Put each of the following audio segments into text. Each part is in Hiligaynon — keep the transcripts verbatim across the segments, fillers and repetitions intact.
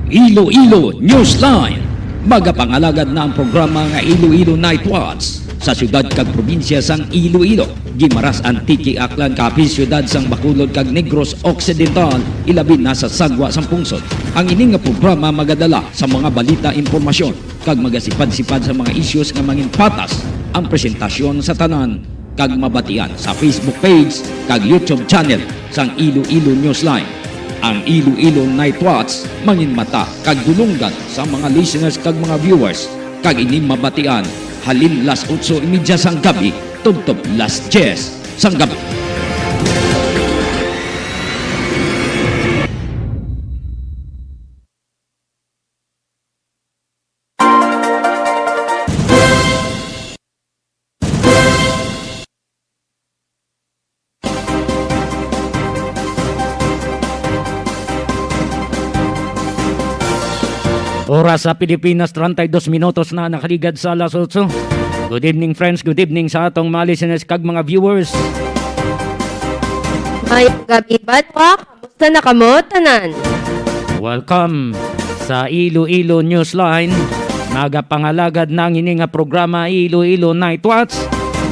Iloilo Newsline. Magapangalagad na ang programa nga Iloilo Night Watch sa siyudad kag probinsya sang Iloilo, Guimaras, Antique, Aklan, Capiz, siyudad sang Bacolod kag Negros Occidental, ilabi na sa Sagwa sang Pungsod. Ang ini nga programa magadala sa mga balita, impormasyon, kag magasipad-sipad sa mga issues nga manginpatas. Ang presentasyon sa tanan kag mabatian sa Facebook page kag YouTube channel sang Iloilo Newsline. Ang Iloilo Night Watch manginmata kag dulonggan sa mga listeners kag mga viewers, kag ini mabatian halin las otso y media sang gabi tubtob las diyes sang gabi. Oras sa Pilipinas, treinta y dos minutos na nakaligad sa alas otso. Good evening, friends. Good evening sa atong mga listeners kag mga viewers. Mayong gabi, banwa. Kamusta na kamo tanan? Welcome sa Iloilo Newsline. Nagapangalagad na ang ini nga programa, Iloilo Night Watch.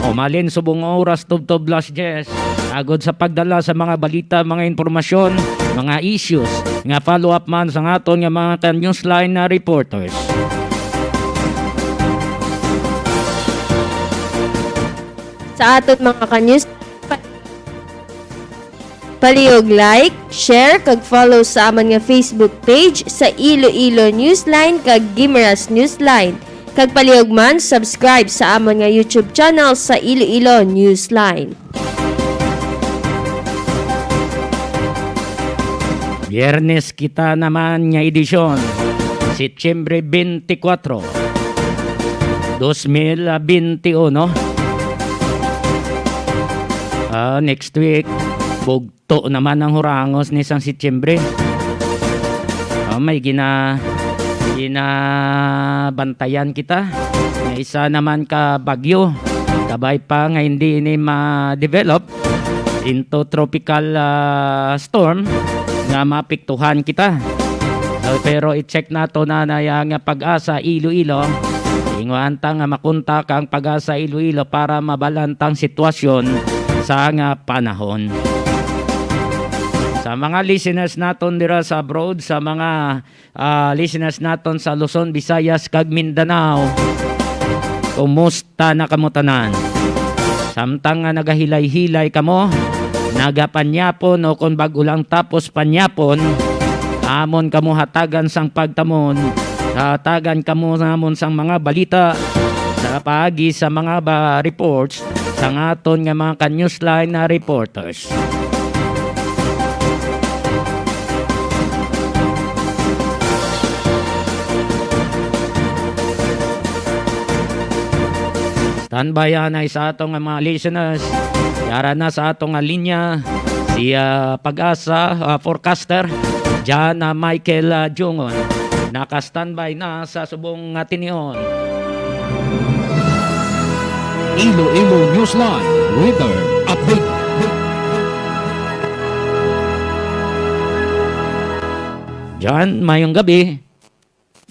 Umalin subong oras tubtob las diyes. Agod sa pagdala sa mga balita, mga impormasyon, mga issues nga follow-up man sa aton nga mga ka-Newsline na reporters. Sa aton mga ka-news, palihog like, share, kag follow sa amon nga Facebook page sa Iloilo Newsline kag Guimaras Newsline. Kag palihog man subscribe sa amon nga YouTube channel sa Iloilo Newsline. Biyernes kita naman nga edisyon, Setyembre twenty-four, dos mil twenty-one. Ah, next week, bugto naman ang hurangos ni sang Setyembre. Ah, may gina-, ginabantayan kita nga isa naman ka bagyo. Kabay pa nga hindi ini ma-develop into tropical, ah, storm nga maapektuhan kita. So, pero i-check nato na, na ya nga PAGASA Iloilo. Ingon ta nga makontak ang PAGASA Iloilo para mabalan tang sitwasyon sa nga panahon. Sa mga listeners naton dira sa abroad, sa mga ah, listeners naton sa Luzon, Visayas, kag Mindanao. Kumusta na kamo tanan? Samtang nga nagahilay-hilay kamo, nagapanyapon o kon bag-o lang tapos panyapon, amon kamo hatagan sang pagtamon, hatagan kamo namon sang mga balita sa paagi sa mga ba-, reports sang aton nga mga ka-Newsline na reporters. Standby anay sa ato nga mga listeners. Yara na sa ato nga linya si, ah, PAGASA, ah, forecaster, John, ah, Michael, ah, Jungon. Naka-standby na sa subong nga tinion. Iloilo Newsline Weather Update. John, mayong gabi.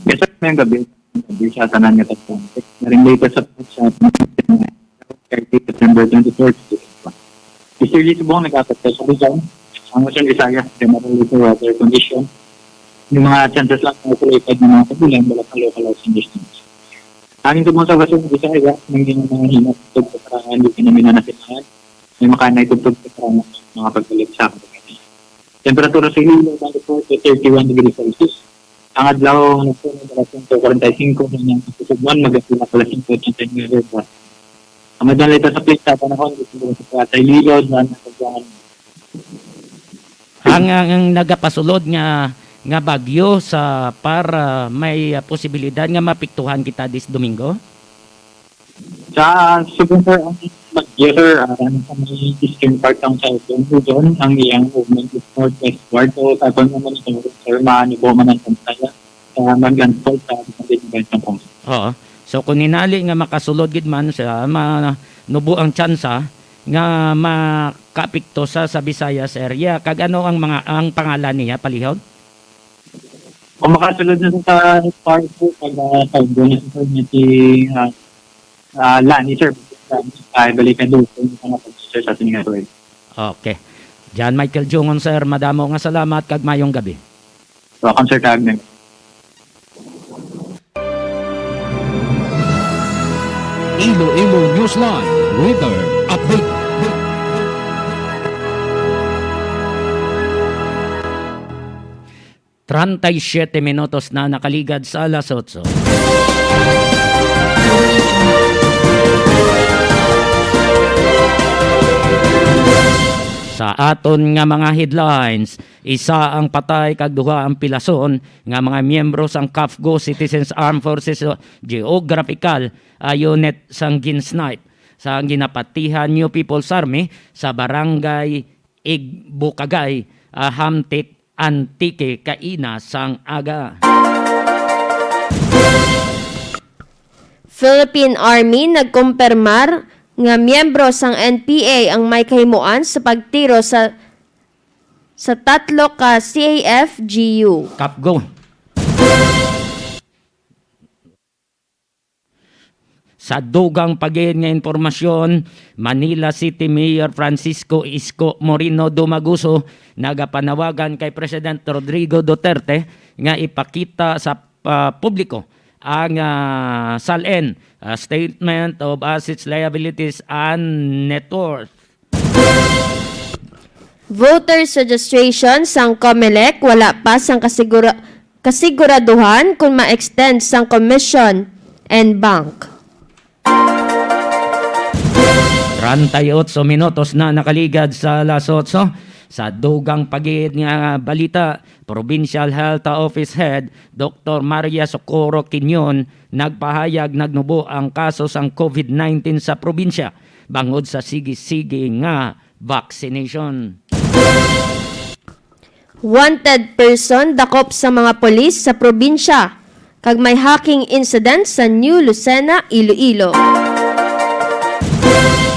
Yes, sir. Mayong gabi. Gabi sa tanan nga taga-, naring latest update sa thirty September twenty-four, twenty twenty-one. Easterly subong nag-apekto sa Luzon, ang Western Visayas, general weather condition. Yung mga chances lang ng isolated na mga pag-ulan, wala sa local thunderstorms. Hangin subong sa Western Visayas, nang yung mga hinat, tugtog sa karangan, yung pinamina na sinahan, may makanay tugtog sa karangan, mga pagbalik sa karangan. Temperatura sa Iloilo, twenty-four to thirty-one degrees Celsius. Ang adlaw, nagsunod alas singko kwarenta y singko, sa inyong kasugman, mag-alas singko treinta y nueve oras. Ang madali sa plita, panahon, dito sa Iloilo, dyan, sa Ang, ang, ang nagapasulod nga, nga bagyo sa PAR, ah, may, ah, posibilidad nga maapektuhan kita this Domingo? Sa, sa Domingo, ang bagyo, sir, ah, ano sa may eastern part ng Southern Luzon, ang iyang movement is northwestward. So, sa aton nga monitor, sir, manubo man ang pantaya sa mag-landfall sa different events ng Pangasinan. Oo. So, kung hinali nga makasulod gid man sa manubo ang tsansa nga makaapekto sa, sa Visayas area, kag ano ang mga, ang pangalan niya, palihog? Kung makasulod na sa part two, pag, ah, pag bonus sa community, ah, ah, Lani, sir, ay, balik na doon sa mga pag-, sir, sa ating network. Okay. John Michael Jungon, sir, madamo nga salamat kag mayong gabi. Welcome, sir, kag Iloilo Newsline Weather Update. Treinta y siete minutos na nakaligad sa alas otso. Sa aton nga mga headlines, isa ang patay kag duha ang pilason nga mga miyembro sang CAFGU, Citizens Armed Forces Geographical, ah, Unit sang GenSnipe sa ginapatihan New People's Army sa Barangay Igbukagay, ah, Hamtic, Antique, kaina sang aga. Philippine Army nagkumpirmar nga miyembro sang N P A ang may kahimuan sa pagtiro sa, sa tatlo ka C A F G U. CAFGU. Sa dugang pa gid nga impormasyon, Manila City Mayor Francisco Isko Moreno Dumaguso nagapanawagan kay President Rodrigo Duterte nga ipakita sa, ah, publiko ang, ah, SALN, ah, Statement of Assets, Liabilities, and Net Worth. Voters registration sang COMELEC wala pa sang kasigura-, kasiguraduhan kon ma-extend sang commission en banc. Treinta y ocho minutos na nakaligad sa alas otso. Sa dugang pa gid nga balita, Provincial Health Office Head Doktor Maria Socorro Quinion nagpahayag nagnubo ang kaso sang COVID nineteen sa probinsya bangod sa sige-sige nga vaccination. Wanted person dakop sa mga pulis sa probinsya, kag may hacking incident sa New Lucena, Iloilo.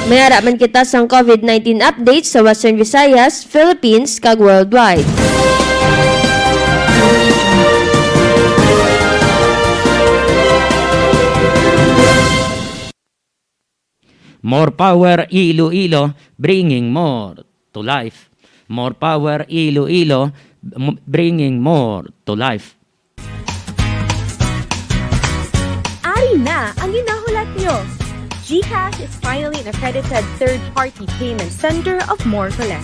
May ara man kita sang COVID nineteen update sa Western Visayas, Philippines, kag worldwide. More power, Iloilo, bringing more to life. More power, Iloilo, m-, bringing more to life. Ari na ang ginahulat nyo! GCash is finally an accredited third-party payment center of More Collect.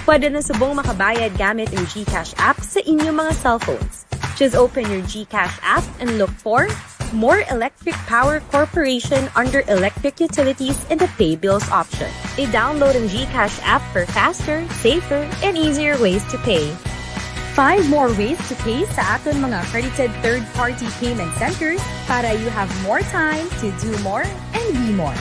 Pwede na subong makabayad gamit ang GCash app sa inyong mga cellphones. Just open your GCash app and look for More Electric Power Corporation under Electric Utilities in the Pay Bills option. I-download ang GCash app for faster, safer, and easier ways to pay. Find more ways to pay sa aton mga accredited third-party payment centers para you have more time to do more and be more.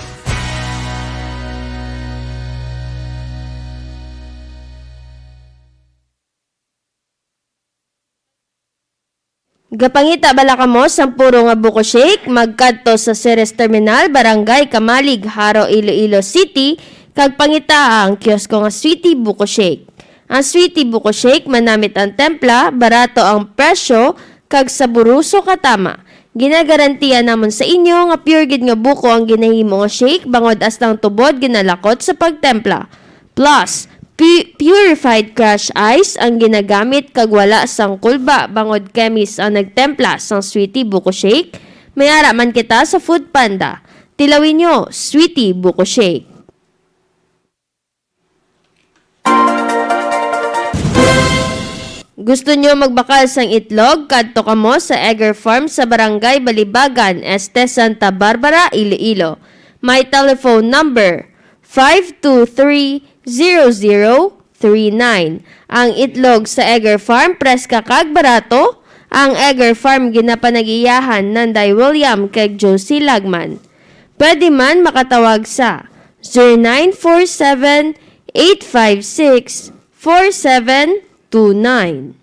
Gapangita bala kamo sang puro nga buko shake? Magkadto sa Ceres Terminal, Barangay Camalig, Jaro, Iloilo City, kag pangitaa ang kiosko nga Sweetie Buko Shake. Ang Sweetie Buko Shake, manamit ang templa, barato ang presyo, kag saburoso katama. Ginagarantiya namon sa inyo nga pure gid nga buko ang ginahimo nga shake, bangod hasta ang tubod ginalakot sa pagtempla. Plus, pu-, purified crush ice ang ginagamit kag wala sang kulba bangod kemis ang nagtempla sang Sweetie Buko Shake. May ara man kita sa Food Panda. Tilawi nyo, Sweetie Buko Shake. Gusto nyo magbakal sang itlog? Kadto kamo sa Egger Farm sa Barangay Balibagan, Este, Santa Barbara, Iloilo. May telephone number, five two three, zero zero three nine. Ang itlog sa Egger Farm, preska kag barato. Ang Egger Farm ginapanag-iyahan Nanday William kag Josie Lagman. Pwede man makatawag sa zero nine four seven, eight five six, four seven two nine.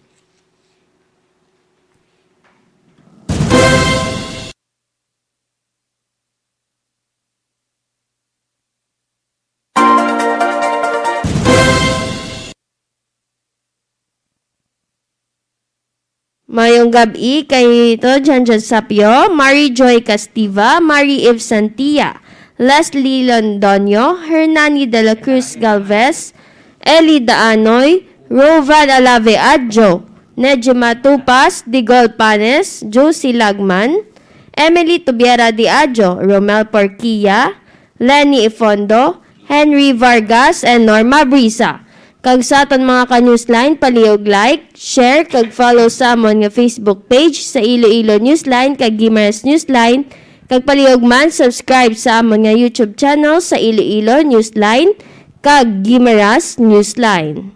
Mayong gab-i kay to Janjan Sapio, Mary Joy Castiva, Mary Eve Santia, Leslie Londoño, Hernani de la Cruz Galvez, Eli Daanoy, Rovan Alave Adjo, Nejima Tupas, Digol Panes, Josie Lagman, Emily Tubiera Di Adjo, Romel Porquia, Lenny Ifondo, Henry Vargas, and Norma Brisa. Kag sa aton mga ka-Newsline, palihog like, share, kag follow sa amon nga Facebook page sa Iloilo Newsline kag Guimaras Newsline, kag palihog man subscribe sa amon nga YouTube channel sa Iloilo Newsline kag Guimaras Newsline.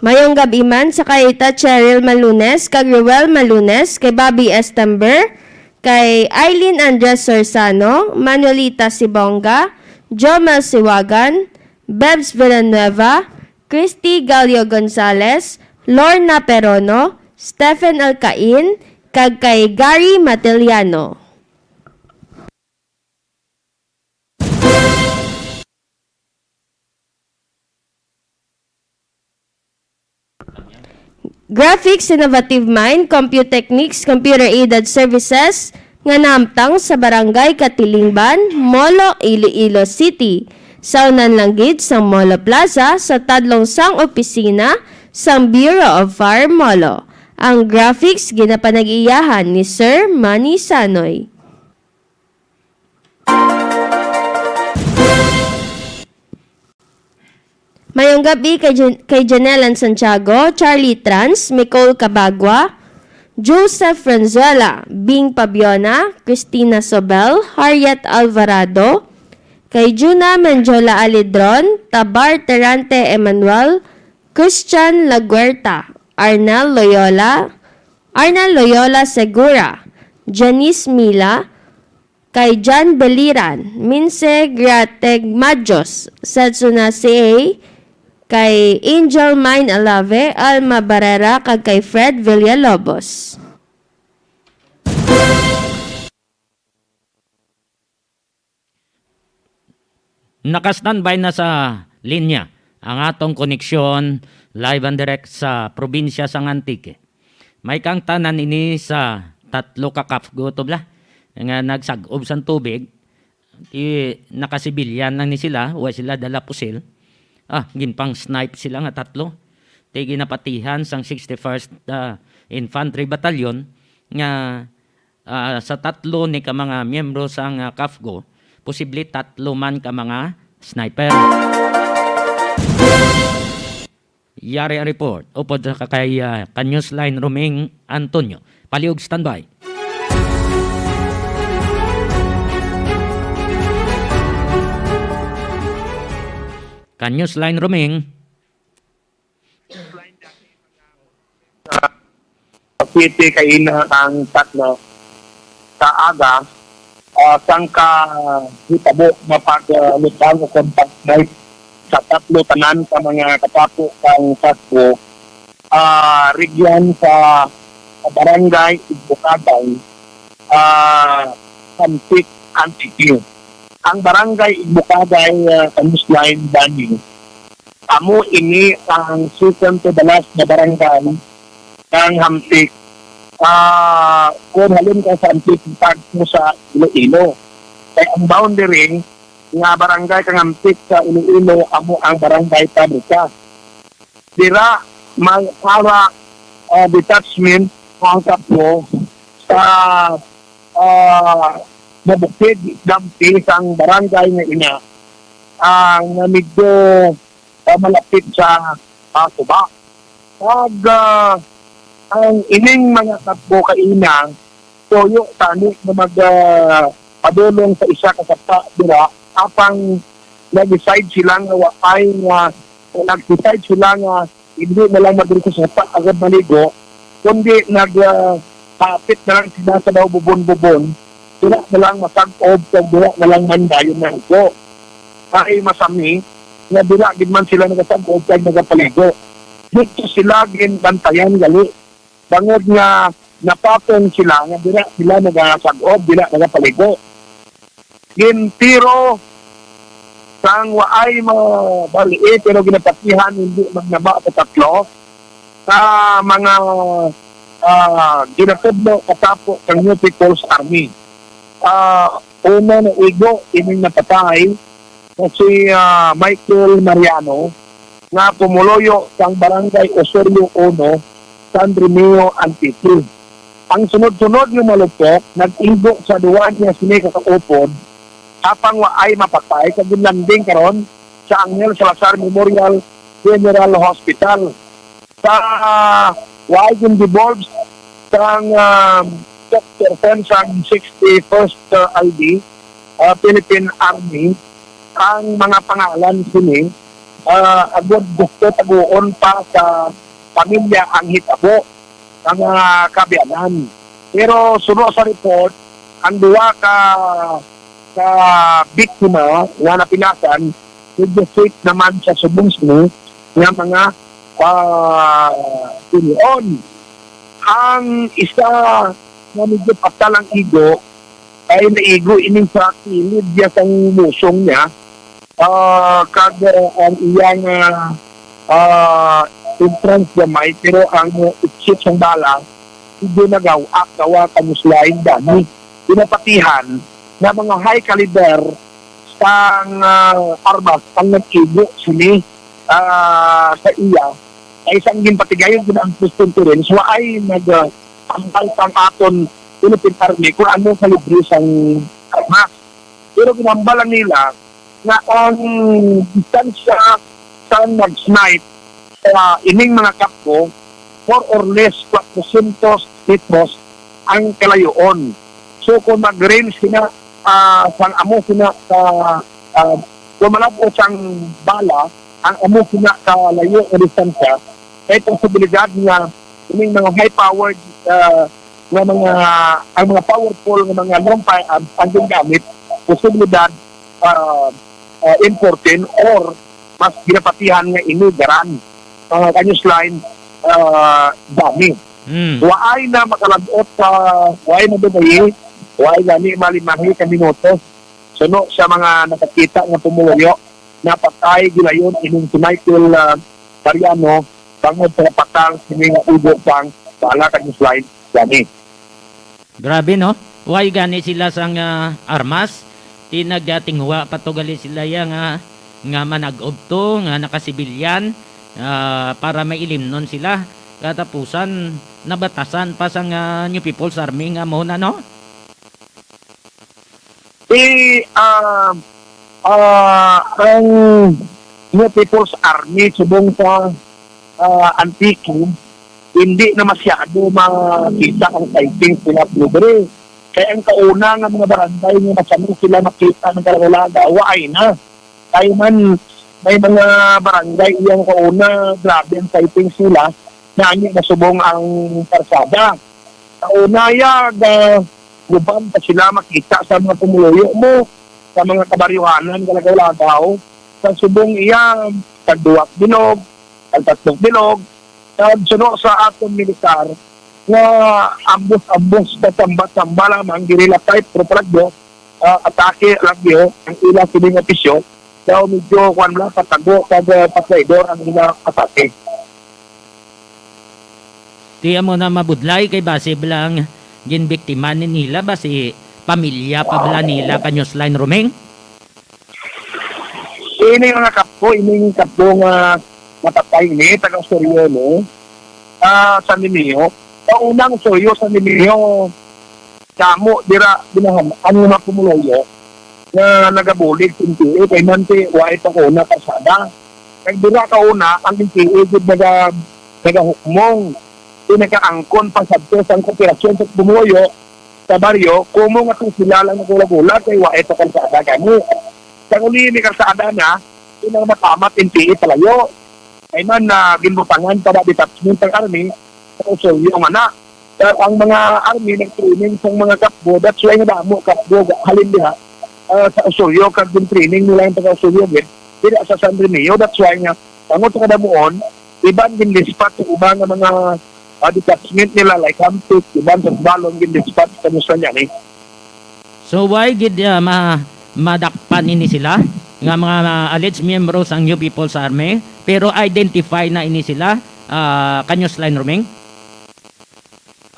Mayong gab-i man sa kay Ita Cheryl Malunes kag Ruel Malunes, kay Bobby Estember, kay Eileen Andres Sorzano, Manuelita Sibonga, Jomel Siwagan, Bebs Villanueva, Christy Gallo Gonzalez, Lorna Perono, Stephen Alcain, kag kay Gary Mateliano. Graphics Innovative Mind, Computechnics, Computer-Aided Services nga nahamtang sa Barangay Katilingban, Molo, Iloilo City. Saunan lang gid sang Molo Plaza sa tadlong sang opisina sang Bureau of Fire Molo. Ang graphics ginapanag-iyahan ni Sir Manny Sanoy. Mayong gab-i kay Jan-, kay Janelan Santiago, Charlie Trans, Nicole Cabagua, Joseph Franzuela, Bing Pabiona, Christina Sobel, Harriet Alvarado, kay Juna Menjola Alidron, Tabar Terante Emmanuel, Christian Laguerta, Arnel Loyola, Arnel Loyola Segura, Janice Mila, kay John Beliran, Minse Grateg Majos, Setsuna C A, kay Angel Mine Alave, Alma Barrera, kag kay Fred Villalobos. Naka-standby na sa linya ang atong koneksyon live and direct sa probinsya sang Antique. May kaangtanan ini sa tatlo ka CAFGU, tubla, nga nagsag-ob sang tubig. Ti, nakasibilyan lang ni sila, wa sila dala pusil. Ah, ginpang-snipe sila nga tatlo. Ti ginapatihan sang sixty-first, ah, Infantry Battalion nga, ah, sa tatlo ni ka mga miyembro sang, ah, CAFGU, posible tatlo man ka mga sniper. Yari ang report. Upod sa ka-, kay, ah, ka-Newsline Roming Antonio. Palihog standby. Ka-Newsline Roming. City kaina ang tatlo sa aga, ah, sang kahitabo nga paglutang o contact night sa tatlo tanan ka mga katapo sang CAFGU, ah, region sa Barangay Igbukagan, ah, Antique, Antique. Ang Barangay Igbukagan, ah, sa Muslim Bani, amo ini ang second to the last na barangay kang Hamtik. Ah, kung halin ka sa Hamtik, pag mo sa Iloilo. Kay ang boundary nga barangay kang Hamtik sa Iloilo, amo ang barangay Pabrika. Dira may ara, ah, detachment ang CAFGU sa, ah, mabukid dampi sang barangay nga ina, ah, nga medyo, ah, malapit sa, ah, suba. Kag, ah, ang ining mga CAFGU kaina, tuyo tani nga mag, ah, padulong sa isa ka sapa dira, apang nag-decide sila nga wa ay nga, nag-decide sila nga hindi na lang madiri sa sapa agad maligo, kundi nag, ah, hapit na lang sila sa daw bubon-bubon, dira na lang masag-ob kag dira na lang man dayon maligo. Ay masami nga dira gid man sila nagasag-ob kag nagapaligo. Dito sila ginbantayan gali. Bangod nga napatong sila nga dira sila nagasag-ob, dira nagapaligo. Gintiro Sang waay mabali, pero ginapatihan hindi magnaba sa tatlo ka mga, ah, ginatudlo katapo sang New People's Army. Ah, una, naigo ining napatay nga si, ah, Michael Mariano, nga pumuluyo sang Barangay Osorio Uno, San Remigio, Antique. Ang sunod-sunod nga malupok nag-igo sa duwa niya sini ka kaupod, apang waay mapatay, kag ginlanding karon sa Angel Salazar Memorial General Hospital. Sa, ah, waay gin-devolve sang, ah, spokesperson sang sixty-first, ah, I D, ah, Philippine Army, ang mga pangalan sini, ah, agud gusto taguon pa sa pamilya ang hitabo, ang mga kaabyanan. Pero suno sa report, ang duwa ka, ka biktima nga napilasan, medyo safe naman sa subong sini nga mga, ah, sinion. Ang isa nga medyo patal ang igo, ay naigo ini sa kilid niya sang musong niya, ah, kag, ah, ang iyang, ah, ah, entrance gamay, pero ang exit sang bala, medyo nagaw-ak, gawa ka muslain gani. Pinapatihan na mga high caliber sang, ah, armas ang nag-igo sini, ah, sa iya. Ay sang ginpatigayon gid ang press conference, waay nag, ah, ambal sang aton Philippine Army kung ano kalibre sang armas. Pero ginambal lang nila nga ang distansya sa nag-snipe sa ining mga kapko, more or less four hundred metros ang kalayoon. So, kung mag-range sina, ah, sang amo sina sa, ah, kung malab-ot sang bala, ang amo sina kalayo nga distansya, may posibilidad nga ining mga high-powered, ah, nga mga, ang mga powerful nga mga long firearms ang ginagamit, posibilidad, ah, ah, imported or mas ginapatihan nga ini garan, ah, kanyos line, ah, dami. Mm. Waay na makalab-ot sa, waay na dumayi, waay gani malimahi ka minutos. Suno sa mga nakakita nga pumuluyo, napatay gilayon ining si Michael, ah, Mariano, tungod sa patal sini nga ubo sang bala kanyos line gani. Grabe, no? Why gani sila sang, ah, armas? Ti nagatinguha pa to gali sila ya nga, nga manag-ob to, nga nakasibilyan, ah, para mailimnon sila. Katapusan, nabatasan pa sang, ah, New People's Army nga mo na, no? Si, ah, ah, ang New People's Army subong sa, ah, Antique, hindi na masyado makita ang sightings nila, Pudre. Kaya ang kauna nga mga barangay nga masami sila makita ng kalagalaga, waay na. Kaya man, may mga barangay iyang kauna, grabe ang sightings nila, na ani masubong ang karsada. Sa una, ya, ga-, guban pa sila makita sa mga pumuluyo mo, sa mga kabaryohanan, kalagaw-lagaw. Sa subong iya, tagduwak bilog, tagtatlong bilog, sa suno sa aton militar, nga ambos-ambos sa samba-samba lamang, guerrilla type, tropa lagyo, ah, atake lagyo, ang ila sining opisyo, daw medyo, kuwan lang, patago, kag, ah, patraidor ang ila atake. Di amo na mabudlay kay basi bala ang ginbiktima ni nila, basi pamilya pa bala nila ka Newsline Roming? Ini mga kapo, ini yung kapo nga matatay ni, taga Osorio, no? Ah, San Remigio. Sa unang Osorio, San Remigio, damo dira binahan ang mga pumuluyo nga nagabulig sa N P A kay man ti wa ito kauna karsada. Kag dira kauna ang N P A gid naga, nagahukmong, ti nagaangkon pa sadto sang kooperasyon sa pumuluyo sa baryo, kumo nga kung sila lang nagulagula kay wa ito karsada gani. Sa uli ni karsada na, ilang matamat N P A palayo. Kay man na ginbutangan para detachment ang army sa Osorio nga na. Kag ang mga army nag-training sa mga kapbo, that's why nga damo kapbo halin diha, ah, sa Osorio, kag gin-training nila yung taga Osorio gid dira sa San Remigio. That's why nga tungod sa kadamuon, iban gin-dispatch sa iba nga mga, ah, detachment nila like Hamtic, iban sa Balon gin-dispatch sa Musanyani. So why gid, ah, ma-, madakpan ini sila? nga mga alleged miyembro sang New People's Army, pero identify na ini sila, ah, Kanyos Line Roming?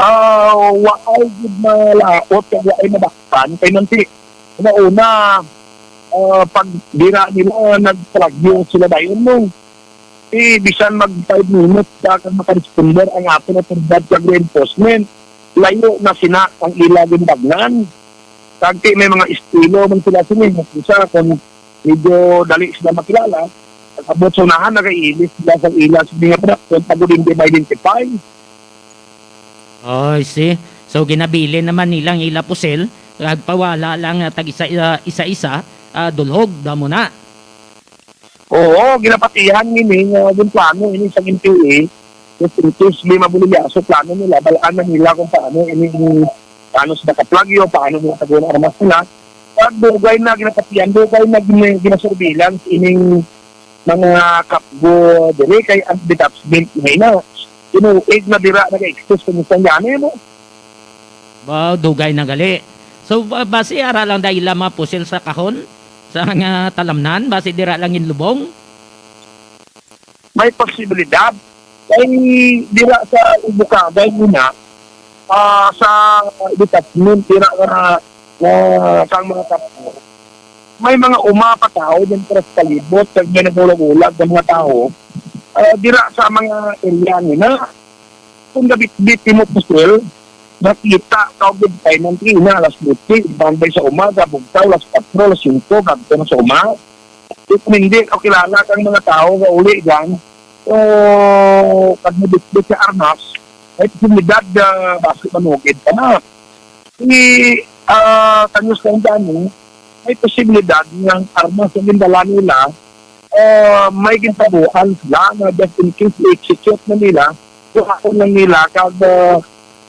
Ah, wa ay gud malaot kag wa ay madakpan kay nanti una-una, ah, pag dira nila nagpalagyo sila dayon, no? Ti bisan mag five minutes ka kag makaresponder ang aton awtoridad kag reinforcement, layo na sina ang ila ginbagnan. Kag ti may mga estilo man sila sini, usa kon medyo dali sila makilala, pag-abot sa unahan, nagailis sila sa ila sini nga production, pag hindi ma-identify. Oh, I see. So, ginabilin naman nilang ila pusil, nagpawala lang, ah, tag isa, ah, isa-isa, ah, dulhog, damo na. Oo, ginapatihan ini nga ginplano ini sa N P A. Just in case may mabulilyaso, plano nila, balaan na nila kung paano ini, paano sila kaplagyo, paano nila tago ang armas nila. Pag dugay na ginapatihan, dugay na gina-, ginasurveillance ining mga kapgo diri kay ang detachment na ina. Tinuig na dira nag-exist kung isang gani mo. Wow, dugay na gali. So, ba-, basi ara lang dahil lang mga pusil sa kahon, sa nga talamnan, basi dira lang ginlubong? May posibilidad. Kay dira sa Ibukabay muna, ah, sa detachment, dira nga, nga sang mga tapo, may mga uma pa tao dyan para sa palibot, kag may nagulag-ulag ng mga tao, ah, dira sa mga area nila. Kung gabitbit mo pusil, nakita ka og gintay man ina alas dose, bangday sa umaga, bugtaw, alas kwatro, alas singko, kadto na sa uma. Kung hindi ka kilala kang mga tao nga uli dyan, so, pag nabitbit sa armas, may posibilidad na basi manugid ka na. Si, ah, Kanyos lang dyan, eh, may posibilidad nga ang armas na gindala nila, ah, may gintabuan sila na just in case i-execute na nila, kuhaon lang nila kag, ah,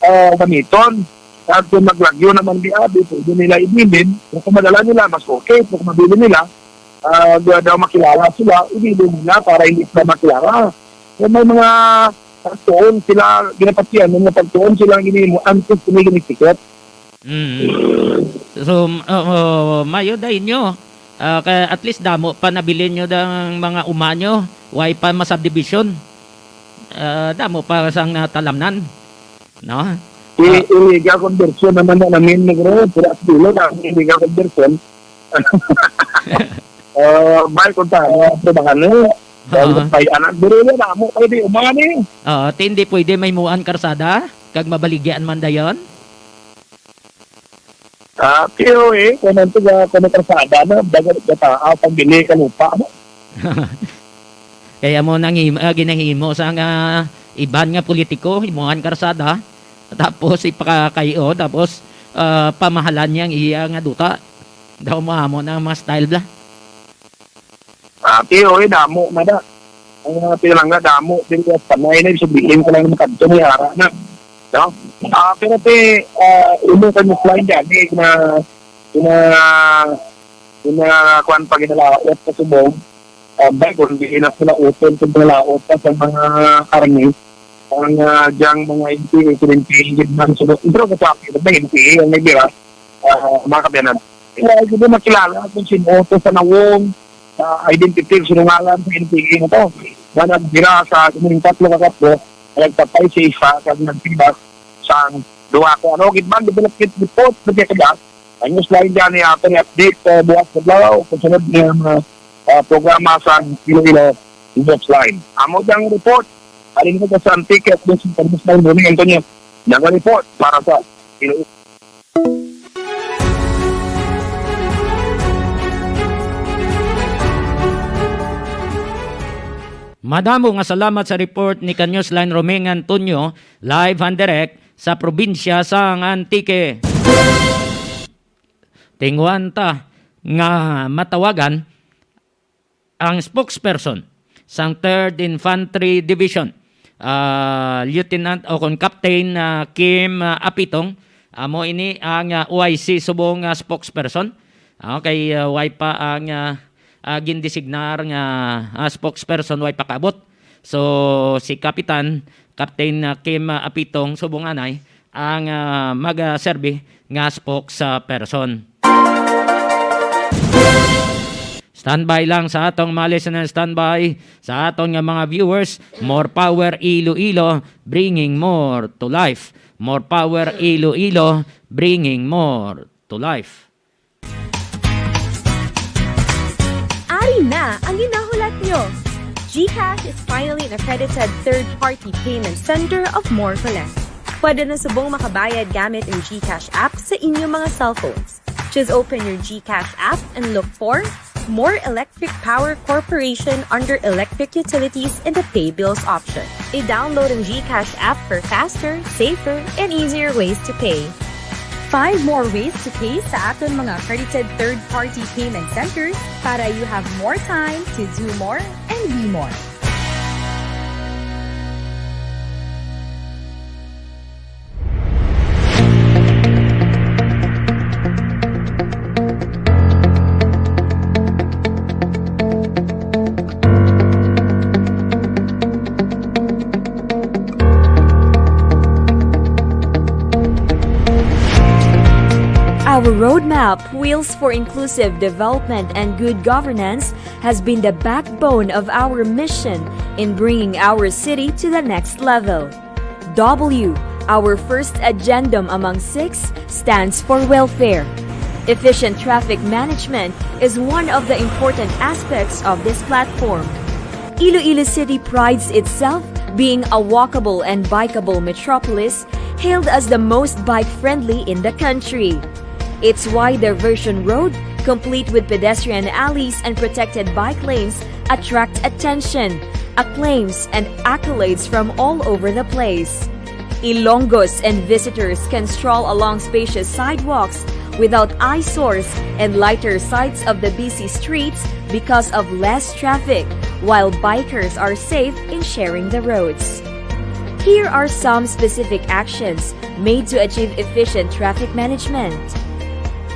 ah, gamiton. Kag kung maglagyo naman di abi, pwede nila ibilin. Kung madala nila, mas okay. Kung mabili nila, ah, daw makilala sila, ibilin nila para hindi sila makilala. So, may mga pagtuon sila, ginapatian, may mga pagtuon sila ang ginimo antes kini ginisikot. Mm. So, m-, uh, uh, mayo da inyo. Ah, kay at least damo pa nabilin nyo dang mga uma nyo. Way pa ma-subdivision. Ah, damo pa sang natalamnan. No? I-, Ah. illegal conversion naman na namin, negro. Pura sa dulo na ang illegal conversion. Ah, bay, kung tayo, ang trabahan, eh. Oo. Ang pay-anan, diri na, damo kayo di umani. Oo, ti hindi pwede may muan karsada, kag mabaligyan man dayon. Ah, pero, eh, kung nang tiga, kung may karsada na, dagat gata, ah, pagbili ka lupa, no? Kaya mo nang him-, ah, ginahimo sa nga iban nga politiko, himuan karsada, tapos ipakakayo, tapos, ah, pamahalan niya ang iya nga duta. Daw mo amo na ang mga style bla. Ah, pero, eh, damo na da. Ang mga pinalangga, damo. Pero, panay na, sabihin ko lang naman kadto, may ara na. No? Ah, pero, te, ah, imo ka mo fly dyan, eh, na, na, na, kuwan pa ginalaot sa subong. Ah, bay, kung di na sila utol, kung ginalaot pa sa mga karne, ang, ah, diyang mga N P A, kung N P A, gid man, subong. Pero, sa akin, ba, N P A, ang nagbira, ah, mga kabiyanan. Kaya, hindi makilala kung sino to sa nawong, sa identity, sinungalan sa N P A na to. Na nagbira sa ining tatlo ka katlo, nagpatay sa isa, kag nagpibas sa duha ko. Ano, gid man, development report, nagkakada. Ang news line dyan, eh, ato ni update, eh, bukas na adlaw, kung sunod niya, mga, ah, programa sa Iloilo News Line. Amo dyan report, alin ko sa Antique, at sa Antonio, nag-report para sa Iloilo. Madamo nga salamat sa report ni Kanyos Line Roming Antonio, live and direct sa probinsya sang Antique. Tinguhan ta nga matawagan ang spokesperson sang Third Infantry Division, ah, Lieutenant o kon Captain, ah, Kim, ah, Apitong. Amo ini ang, ah, O I C subong, ah, spokesperson. Ah, kay, ah, way pa ang, ah, ah, gindesignar nga, ah, spokesperson, way pa kaabot. So, si Kapitan, Captain, ah, Kim, ah, Apitong subong anay ang, ah, mag, ah, serbi nga spokesperson. Standby lang sa atong mga listeners, standby sa aton nga mga viewers. More power Iloilo, bringing more to life. More power Iloilo, bringing more to life. Ari na ang ginahulat nyo! GCash is finally an accredited third-party payment center of More Collect. Pwede na subong makabayad gamit ang GCash app sa inyong mga cellphones. Just open your GCash app and look for More Electric Power Corporation under Electric Utilities in the Pay Bills option. I-download ang GCash app for faster, safer, and easier ways to pay. Find more ways to pay sa aton mga accredited third-party payment centers para you have more time to do more and be more. Our roadmap, Wheels for Inclusive Development and Good Governance, has been the backbone of our mission in bringing our city to the next level. W, our first agendum among six, stands for welfare. Efficient traffic management is one of the important aspects of this platform. Iloilo City prides itself being a walkable and bikeable metropolis, hailed as the most bike-friendly in the country. Its wide diversion road, complete with pedestrian alleys and protected bike lanes, attract attention, acclaims, and accolades from all over the place. Ilonggos and visitors can stroll along spacious sidewalks without eyesores and lighter sights of the busy streets because of less traffic, while bikers are safe in sharing the roads. Here are some specific actions made to achieve efficient traffic management.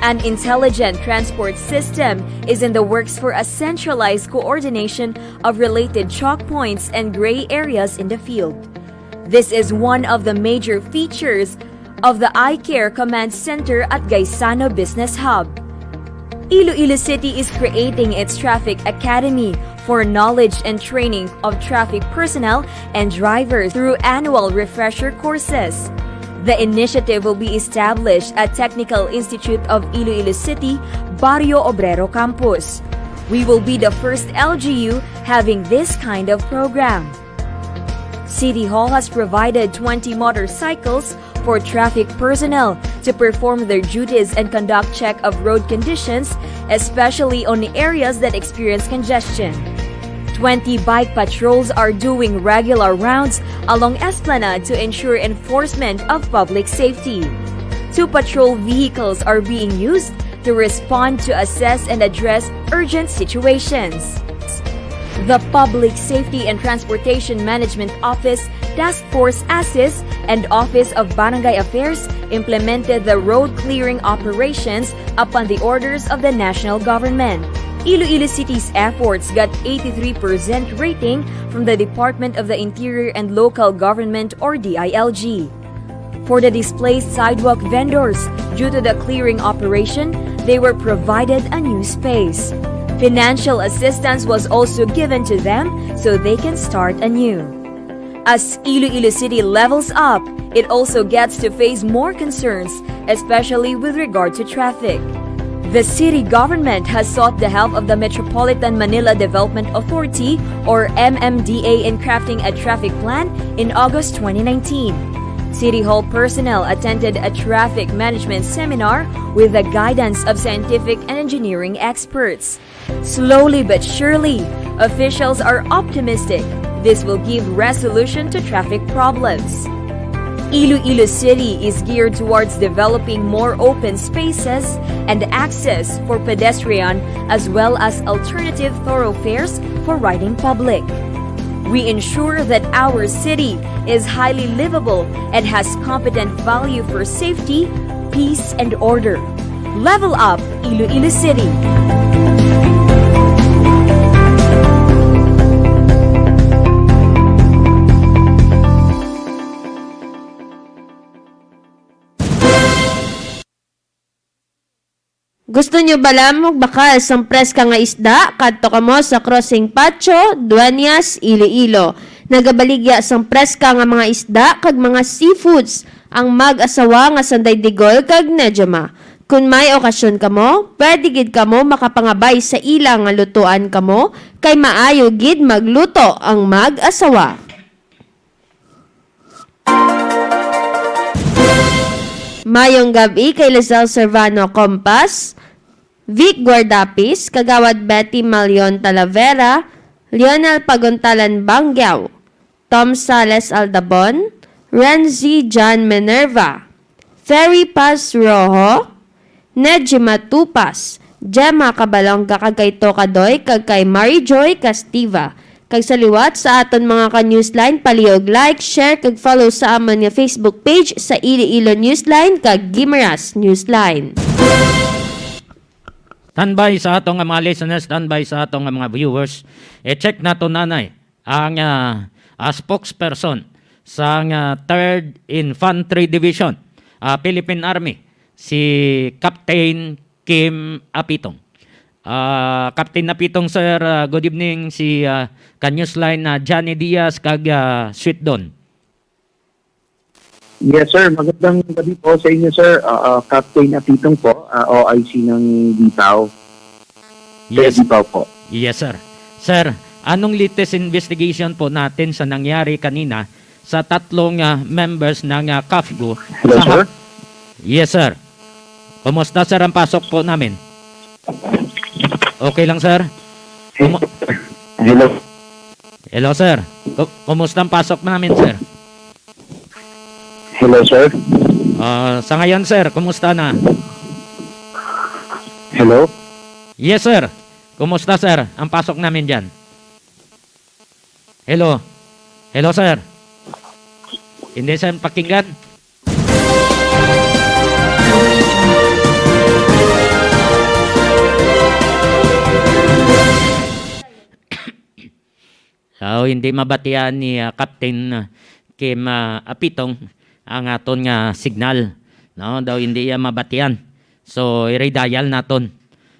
An intelligent transport system is in the works for a centralized coordination of related choke points and gray areas in the field. This is one of the major features of the iCare Command Center at Gaisano Business Hub. Iloilo City is creating its traffic academy for knowledge and training of traffic personnel and drivers through annual refresher courses. The initiative will be established at Technical Institute of Iloilo City, Barrio Obrero Campus. We will be the first L G U having this kind of program. City Hall has provided twenty motorcycles for traffic personnel to perform their duties and conduct check of road conditions, especially on areas that experience congestion. Twenty bike patrols are doing regular rounds along Esplanade to ensure enforcement of public safety. Two patrol vehicles are being used to respond to assess and address urgent situations. The Public Safety and Transportation Management Office Task Force ASIS and Office of Barangay Affairs implemented the road clearing operations upon the orders of the national government. Iloilo City's efforts got eighty-three percent rating from the Department of the Interior and Local Government, or D I L G. For the displaced sidewalk vendors, due to the clearing operation, they were provided a new space. Financial assistance was also given to them so they can start anew. As Iloilo City levels up, it also gets to face more concerns, especially with regard to traffic. The city government has sought the help of the Metropolitan Manila Development Authority, or M M D A, in crafting a traffic plan in August twenty nineteen. City Hall personnel attended a traffic management seminar with the guidance of scientific and engineering experts. Slowly but surely, officials are optimistic this will give resolution to traffic problems. Iloilo City is geared towards developing more open spaces and access for pedestrian as well as alternative thoroughfares for riding public. We ensure that our city is highly livable and has competent value for safety, peace, and order. Level up, Iloilo City! Gusto nyo bala magbakal sang preska nga isda? Kadto kamo sa Crossing Patio, Dueñas, Iloilo. Nagabaligya sang preska nga mga isda kag mga seafoods ang mag-asawa nga Sanday Digol kag Nejoma. Kon may okasyon kamo, pwede gid kamo makapangabay sa ila nga lutuan kamo, kay maayo gid magluto ang mag-asawa. Mayong gab-i kay Lizelle Servano Compas, Vic Guardapis, Kagawad Betty Malion Talavera, Lionel Paguntalan Banggiaw, Tom Sales Aldabon, Renzi John Minerva, Ferry Paz Rojo, Nejima Tupas, Gemma Cabalonga, kag kay Tokadoy, kag kay Mary Joy Castiva. Kag sa liwat sa aton mga ka-Newsline, palihog like, share, kag follow sa amon nga Facebook page sa Iloilo Newsline kag Guimaras Newsline. Standby sa ato nga mga listeners, standby sa ato nga mga viewers. I-check nato, nanay, ang, ah, ah, spokesperson sang, ah, Third Infantry Division, ah, Philippine Army, si Captain Kim Apitong. Ah, Captain Apitong, sir, ah, good evening. Si, ah, ka-Newsline na Johnny Diaz kag, ah, Sweet Don. Yes, sir. Magandang gabi po sa inyo, sir. Ah, ah, Captain Apitong po, ah, O I C ng Dipao. Sir Yes. Dipao po. Yes, sir. Sir, anong latest investigation po natin sa nangyari kanina sa tatlong, ah, members ng, ah, CAFGU Hello, sa sir? hap-, Yes, sir. Kumusta, sir, ang pasok po namin? Okay lang, sir. Kumu- Hello. Hello, sir. Ku-, kumusta ang pasok namin, sir? Hello, sir. Ah, sa ngayon, sir, kumusta na? Hello? Yes, sir. Kumusta, sir, ang pasok namin dyan? Hello? Hello, sir? Hindi, sir, pakinggan. So, hindi mabatian ni, ah, Captain, ah, Kim, ah, Apitong ang aton nga signal, no? Daw hindi iya mabatian. So, i-redial naton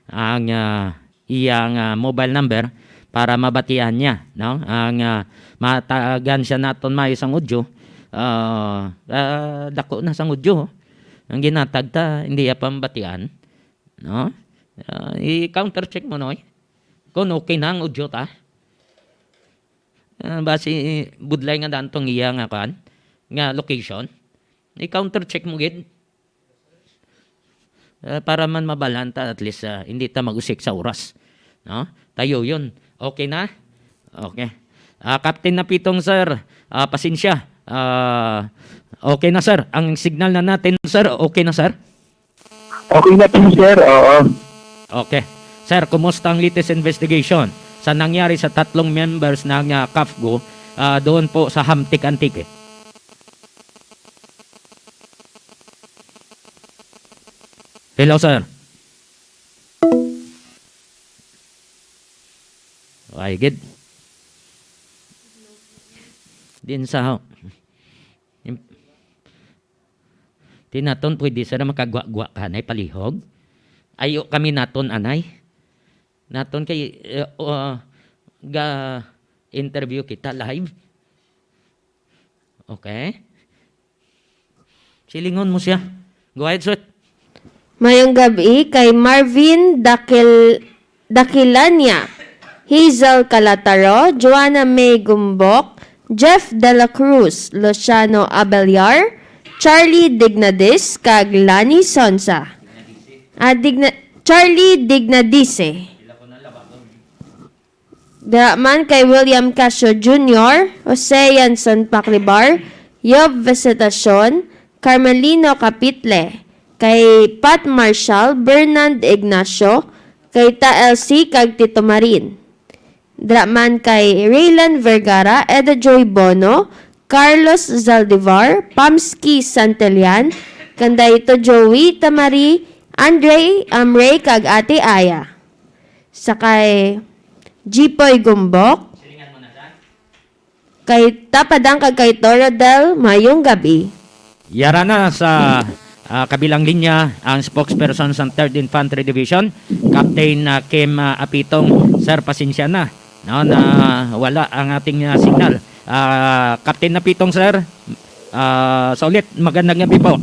ang, ah, iyang, ah, mobile number para mabatian niya, no? Ang, ah, matagan siya naton may isang audio, ah, ah, dako na sang audio, oh. Ang ginatag ta, hindi iya pa mabatian, no? Ah, i-counter check mo, Noy. Kung okay na ang audio ta. Ah, basi budlay nga daan tong iya nga kuan, nga location. I-counter check mo gid. Ah, para man mabalhan ta, at least, ah, hindi ta mag-usik sa oras. No? Tayo yun. Okay na? Okay. Ah, Captain Apitong, sir, ah, pasensya. Ah, okay na, sir. Ang signal na natin, sir, okay na, sir? Okay na po, sir. Oo. Okay. Sir, kumusta ang latest investigation sa nangyari sa tatlong members ng, ah, CAFGU, ah, doon po sa Hamtic, Antique? Hello, sir. Ay, gid. Din sa Di naton pwede, sir, makagwa-gwa ka anay palihog. Ayo kami naton anay. Naton kay, eh, uh, ga-interview kita live. Okay? Silingon mo siya. Go ahead, sir. Mayong gab-i kay Marvin Dakil-, Dakilania, Hazel Calataro, Joanna May Gumbok, Jeff De La Cruz, Luciano Abeliar, Charlie Dignadis, kag Lani Sonsa. Ah, Digna-, Charlie Dignadise. Dira man kay William Casio Junior, Jose Yanson Paclibar, Yob Visitacion, Carmelino Capitle, kay Pat Marshall, Bernard Ignacio, kay Ta L C kag Tito Marin. Dira man kay Raylan Vergara, Eda Joy Bono, Carlos Zaldivar, Pamski Santillan, Candaito Joey, Tamari, Andre, Amrey, kag Ate Aya. Sa kay Jipoy Gumbok, kay Tapadang kag kay Toradel, mayong gabi. Yara na sa ah, kabilang linya ang spokesperson sa Third Infantry Division, Captain, ah, Kim, ah, Apitong. Sir, pasensya na, no, na wala ang ating, ah, signal. Ah, Captain Apitong, sir, ah, sa ulit, magandang gabi po.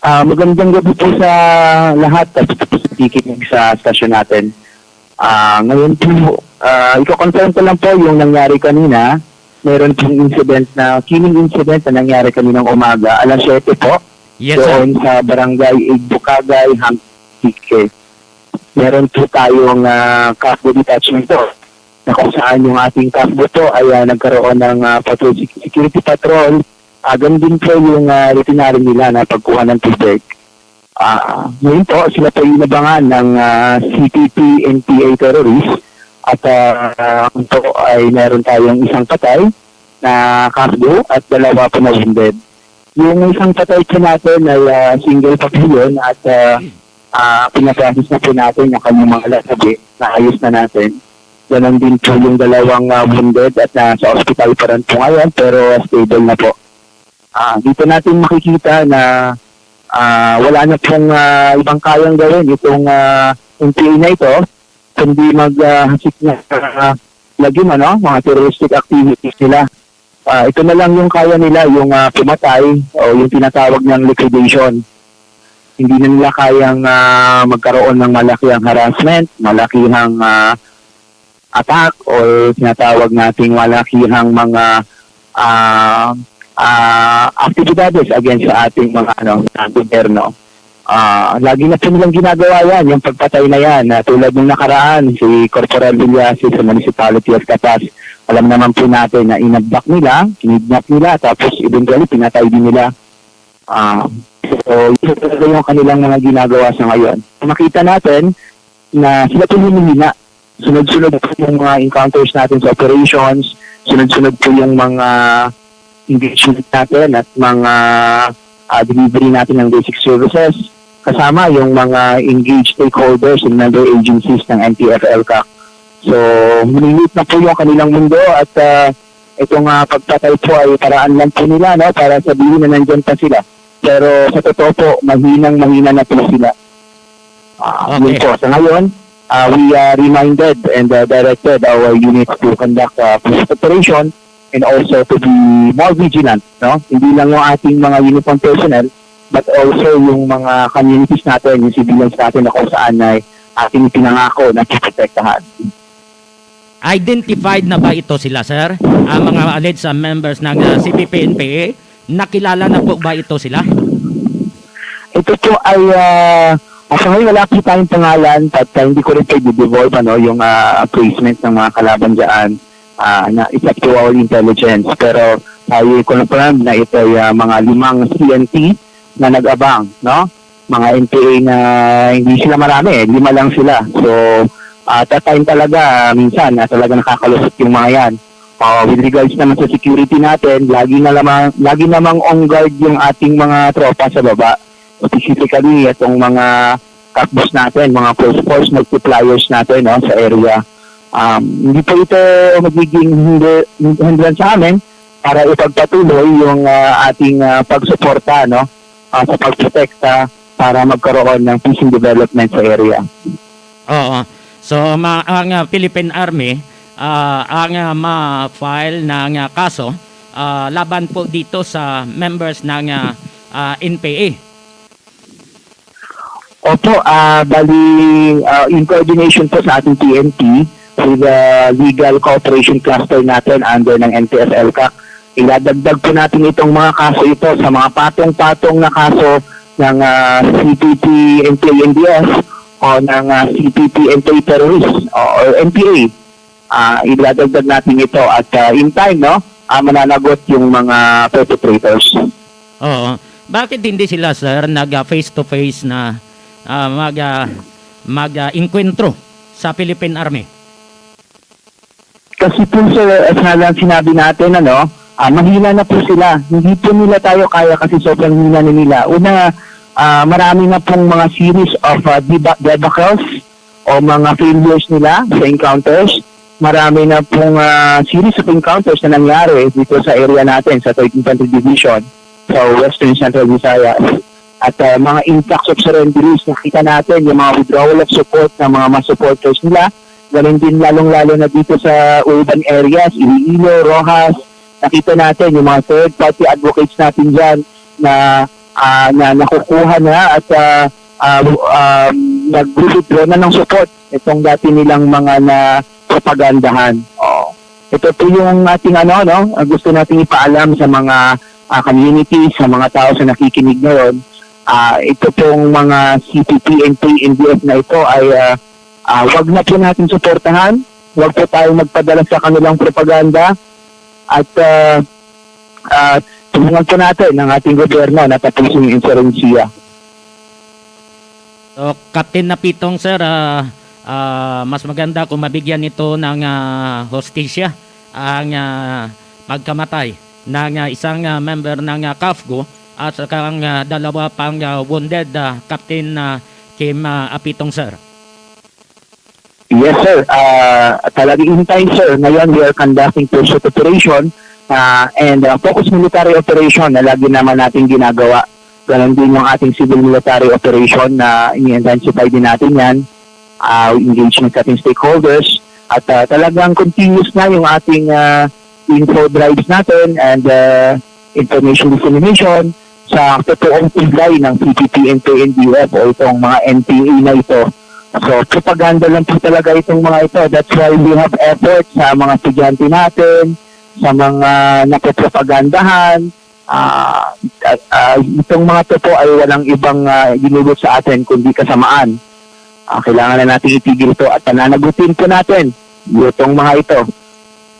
Ah, magandang gabi po sa lahat at sa nakikinig sa stasyon natin. Ah, ngayon po, ah, i-confirm ko lang po yung nangyari kanina. Meron pong incident na, killing incident na nangyari kaninang umaga, alas siyete po, Yes, sir. doon sa Barangay Igbukagay, Antique. Meron po tayong, ah, CAFGU detachment po, na kung saan yung ating CAFGU po ay, ah, nagkaroon ng, ah, patrol, sec-, security patrol. Ah, ganun din po yung, ah, routinary nila na pagkuha ng tubig. Ah, ngayon po, sila po inabangan ng, ah, C P P N P A terrorist at, ah, ito ay meron tayong isang patay na CAFGU at dalawa po na wounded. Yung isang patay po natin ay, ah, single pa po yun at, ah, ah, pinaprocess na po natin yung kanyang mga lasabi. Naayos na natin. Ganon din po yung dalawang, ah, wounded at nasa ospital pa rin po ngayon pero stable na po. Ah, dito natin makikita na, ah, wala na pong, ah, ibang kayang gawin itong, ah, N P A na ito, kundi mag, ah, hasik na, ah, lagi, ano, mga terroristic activities nila. Ah, ito na lang yung kaya nila, yung, ah, pumatay o yung tinatawag niyang liquidation. Hindi na nila kayang, ah, magkaroon ng malakihang harassment, malakihang, ah, attack or tinatawag nating malakihang mga, ah, ah, aktibidades against sa ating mga, ano, gobyerno. Ah, lagi na po nilang ginagawa yan, yung pagpatay na yan. Ah, tulad ng nakaraan, si Corporal Villasis sa Municipality of Catas, alam naman po natin na inabduct nila, kinidnap nila, tapos eventually pinatay din nila. Ah, so, yun talaga yung kanilang mga ginagawa sa ngayon. Makita natin na sila po humihina. Sunod-sunod po yung mga encounters natin sa operations, sunod-sunod po yung mga engagement natin at mga, ah, delivery natin ng basic services, kasama yung mga engaged stakeholders and member agencies ng N T F L CAC. So, minute na po yung kanilang mundo at, ah, itong, ah, pagpatay po ay paraan lang po nila, no, para sabihin na nandyan pa sila. Pero sa totoo po, mahinang mahina na po sila. Ah, Okay. Yun po. Sa ngayon, ah, we, ah, reminded and, ah, directed our units to conduct, ah, police operation and also to be more vigilant, no? Hindi lang yung ating mga uniform personnel, but also yung mga communities natin, yung civilians natin na kung saan ay ating pinangako na poprotektahan. Identified na ba ito sila, sir? Ang mga alleged, ah, members ng, ah, C P P N P A, nakilala na po ba ito sila? Ito po ay, ah, ah, sa ngayon wala po tayong pangalan, but, ah, hindi ko rin pwede devolve, ano, yung, ah, placement ng mga kalaban dyan. Ah, na, it's up to our intelligence. Pero tayo confirmed na ito ay, ah, mga limang C N T na nag-abang, no? Mga N P A na hindi sila marami, eh, lima lang sila. So, ah, at that time talaga, minsan, ah, talaga nakakalusot yung mga yan. Ah, with regards naman sa security natin, lagi na lamang, lagi namang on guard yung ating mga tropa sa baba. Specifically, itong mga CAFGUs natin, mga force, force multipliers natin, no, sa area. Um, hindi po ito magiging hinder-, hindrance sa amin para ipagpatuloy yung, ah, ating, ah, pagsuporta, no, ah, sa pagprotekta para magkaroon ng peace and development sa area. Oo. So, ma-, ang, ah, Philippine Army, ah, ang, ah, ma-file ng, ah, kaso, ah, laban po dito sa members ng, ah, ah, N P A. Opo, ah, bali, ah, in coordination po sa ating P N P with the legal cooperation cluster natin under ng N T F L CAC, idadagdag po natin itong mga kaso ito sa mga patong-patong na kaso ng, ah, C P P N P A N D S o ng, ah, C P P N P A terrorist o, or N P A. Ah, idadagdag natin ito at, ah, in time, no, ah, mananagot yung mga perpetrators. Oo. Bakit hindi sila, sir, nag, ah, face to face na, ah, mag, ah, mag, ah, engkwentro sa Philippine Army? Kasi po, sir, sa lang sinabi natin, ano, ah, mahina na po sila. Hindi po nila tayo kaya kasi sobrang hina na nila. Una, ah, marami na pong mga series of, ah, deba-, debacles o mga failures nila sa encounters. Marami na pong, ah, series of encounters na nangyari dito sa area natin, sa Third Infantry Division. sa Western Central Visayas. At, ah, mga influx of surrenderies, nakita natin yung mga withdrawal of support ng mga mas supporters nila. Ganun din, lalong-lalo na dito sa urban areas, Iloilo, Roxas, nakita natin yung mga third-party advocates natin dyan na, ah, na nakukuha na at, ah, ah, um, nag-withdraw na ng support itong dati nilang mga napropagandahan. Oh. Ito po yung ating ano, no, ah, gusto nating ipaalam sa mga, ah, community, sa mga tao sa nakikinig ngayon. Ah, ito pong mga C P P and K N D F na ito ay, ah, ah, wag na po natin suportahan. Wag po tayong magpadala sa kanilang propaganda. At, ah, ah, tulungan po natin ang ating gobyerno na tapusin yung insurensiya. So, Captain Napitong, sir, ah, ah, mas maganda kung mabigyan nito ng, ah, hustisya ang, ah, pagkamatay ng, ah, isang, ah, member ng, ah, CAFGU at saka ang, ah, dalawa pang, ah, wounded, ah, Captain, ah, Kim, ah, Apitong, sir. Yes, sir. Ah, talaga in time, sir. Ngayon, we are conducting pursuit operation, ah, and, ah, focus military operation na lagi naman natin ginagawa. Ganon din yung ating civil military operation na ini-intensify din natin yan. Ah, we engage ng ating stakeholders at, ah, talagang continuous na yung ating, ah, info drives natin and, ah, information dissemination sa totoong tibay ng C P P and K N D F o itong mga N P A na ito. So, propaganda lang po talaga itong mga ito. That's why we have effort sa mga estudyante natin, sa mga napopropagandahan. Ah, ah, ah, itong mga ito po ay walang ibang, ah, ginulot sa atin kundi kasamaan. Ah, kailangan na natin itigil ito at pananagutin po natin itong mga ito.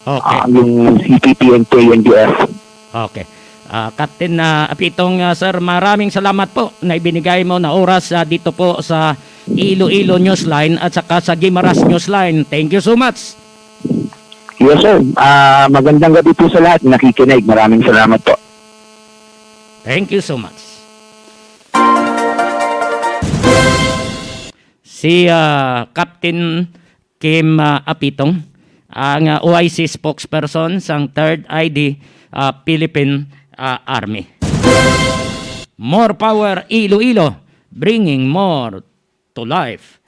Okay. Ah, yung C P P and K N D F. Okay. Ah, Captain, ah, Apitong, ah, sir, maraming salamat po na ibinigay mo na oras, ah, dito po sa Iloilo Newsline at saka sa Guimaras Newsline. Thank you so much. Yes, sir. Ah, magandang gabi po sa lahat na nakikinig. Maraming salamat po. Thank you so much. Si, ah, Captain Kim, ah, Apitong, ang, ah, O I C spokesperson sang Third I D, ah, Philippine, ah, Army. More power, Iloilo, bringing more to life.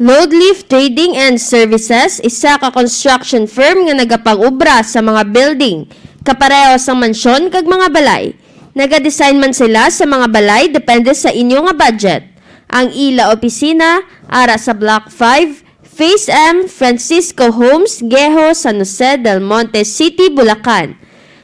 Loadlift Trading and Services, isa ka construction firm nga nagapang-obra sa mga building, kapareho sang mansyon kag mga balay. Nagadesign man sila sa mga balay depende sa inyo nga budget. Ang ila opisina ara sa Block five, Phase M, Francisco Homes, Guejo, San Jose del Monte City, Bulacan.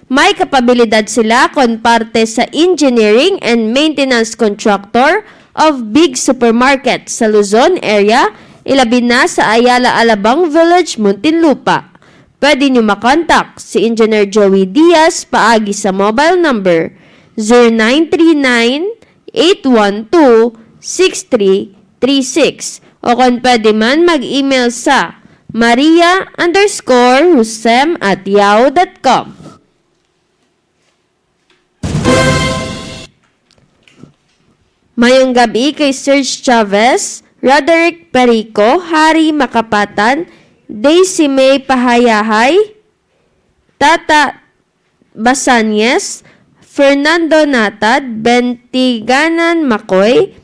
May kapabilidad sila kon parte sa engineering and maintenance contractor of big supermarket sa Luzon area, ilabi na sa Ayala Alabang Village, Muntinlupa. Pwede nyo makontak si Engineer Joey Diaz paagi sa mobile number zero nine three nine, eight one two, six three three six, o kon pwede man mag-email sa maria underscore rusem at yahoo dot com. Mayong gabi kay Serge Chavez, Roderick Perico, Harry Makapatan, Daisy May Pahayahay, Tata Basanyes, Fernando Natad, Bentiganan Makoy,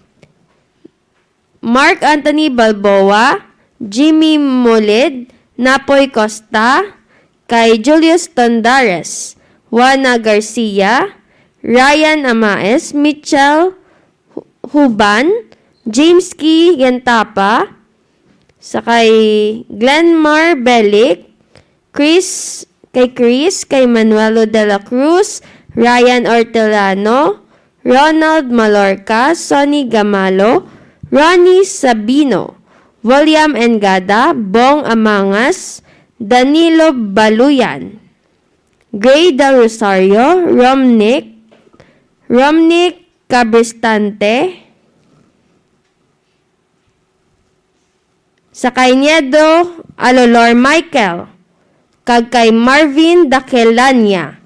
Mark Anthony Balboa, Jimmy Molid, Napoy Costa, kay Julius Tondares, Juana Garcia, Ryan Amaes, Mitchell Hu-, Huban, James Key Gentapa, sa kay Glenmar Belic, Chris, kay Chris, kay Manuelo de la Cruz, Ryan Ortolano, Ronald Malorca, Sonny Gamalo, Ronnie Sabino, William Engada, Bong Amangas, Danilo Baluyan, Gray Del Rosario, Romnick, Romnick Cabristante, sa kay Niedo Alolor Michael, kag kay Marvin Daquelania,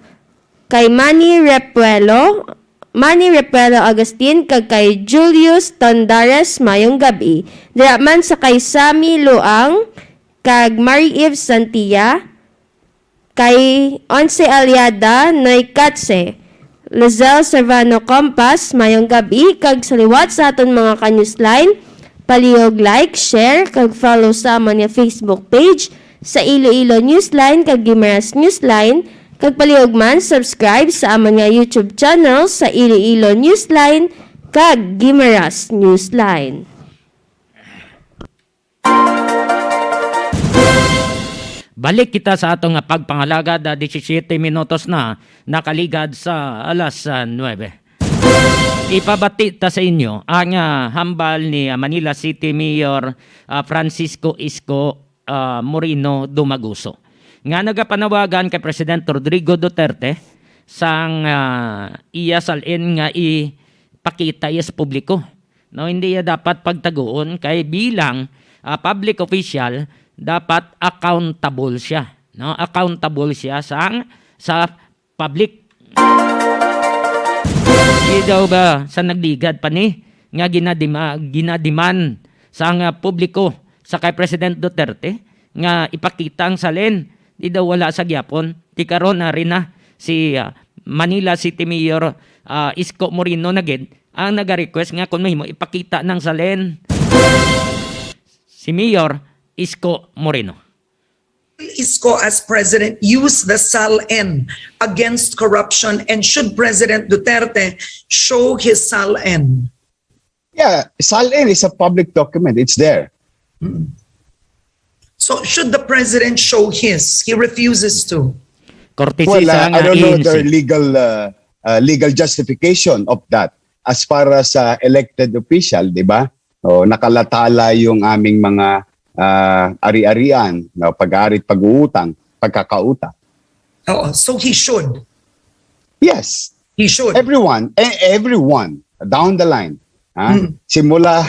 kay Manny Repuelo, Manny Repuelo Agustin, kag kay Julius Tondares, mayong gab-i. Dira man sa kay Sammy Luang, kag Marie Eve Santia, Kay Onse Aliada, Noy Katse, Lizelle Servano Compas, mayong gab-i kag sa liwat sa aton mga ka-Newsline. Palihog like, share, kag follow sa amon nga Facebook page sa Iloilo Newsline kag Guimaras Newsline, kag palihog man subscribe sa amon nga YouTube channel sa Iloilo Newsline kag Guimaras Newsline. Balik kita sa ato nga pagpangalagad, ah, disisyete minutos na nakaligad sa alas, ah, nuebe. Ipabati ta sa inyo ang, ah, hambal ni, ah, Manila City Mayor, ah, Francisco Isko, ah, Moreno Dumaguso, nga nagapanawagan kay President Rodrigo Duterte sang, ah, iya salin nga ipakita iya sa publiko. No, hindi iya dapat pagtaguon kay bilang, ah, public official, dapat accountable siya, no? Accountable siya sang, sa public. Di daw ba sa nagligad pa ni nga ginadima-, ginadiman sang, ah, publiko sa kay President Duterte nga ipakita ang salin? Di daw wala sa gyapon. Ti karon na rin na si, ah, Manila City Mayor, ah, Isko Moreno na gid ang naga-request nga kung mahimo ipakita ng salin. Si Mayor Isko Moreno. Isko as president use the SALN against corruption, and should President Duterte show his SALN? Yeah, SALN is a public document. It's there. Mm. So should the president show his? He refuses to. Courtesy Well, sa uh, I nga don't know A N C. Their legal, uh, uh, legal justification of that. As far as, uh, elected official, di ba? O, nakalatala yung aming mga, ah, ari-arian, no? Pag-aari at pag-uutang, pagkakauta. Oo, so he should. Yes. He should. Everyone, e- everyone, down the line. Ha? Mm. Simula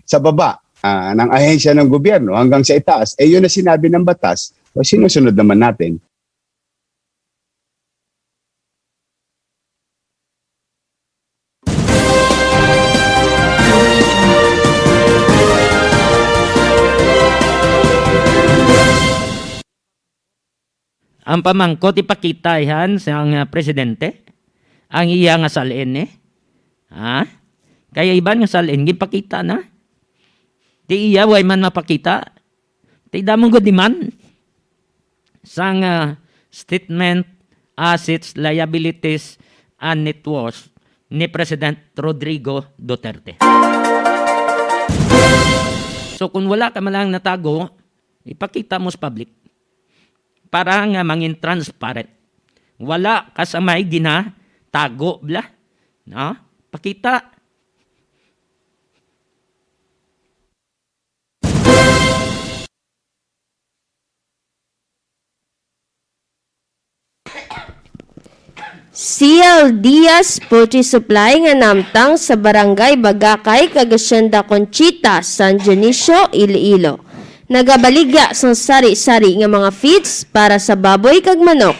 sa baba, ah, ng ahensya ng gobyerno hanggang sa itaas, eh yun ang sinabi ng batas, o sinusunod naman natin. Ang pamangkot, ipakita yan sa nga presidente ang iya nga salin, eh. Ha? Kaya iban nga salin, gipakita na. Ti iya, way man mapakita. Ti damo gud ni man sang, ah, statement, assets, liabilities, and net worth ni President Rodrigo Duterte. So, kung wala ka man lang natago, ipakita mo sa public para nga mangin transparent. Wala ka sa may ginatago, bla. No? Pakita. C L Diaz Poultry Supply nga namtang sa Barangay Bagakay kag Hacienda Conchita, San Dionisio, Iloilo, nagabaligya sang sari-sari nga mga feeds para sa baboy kag manok.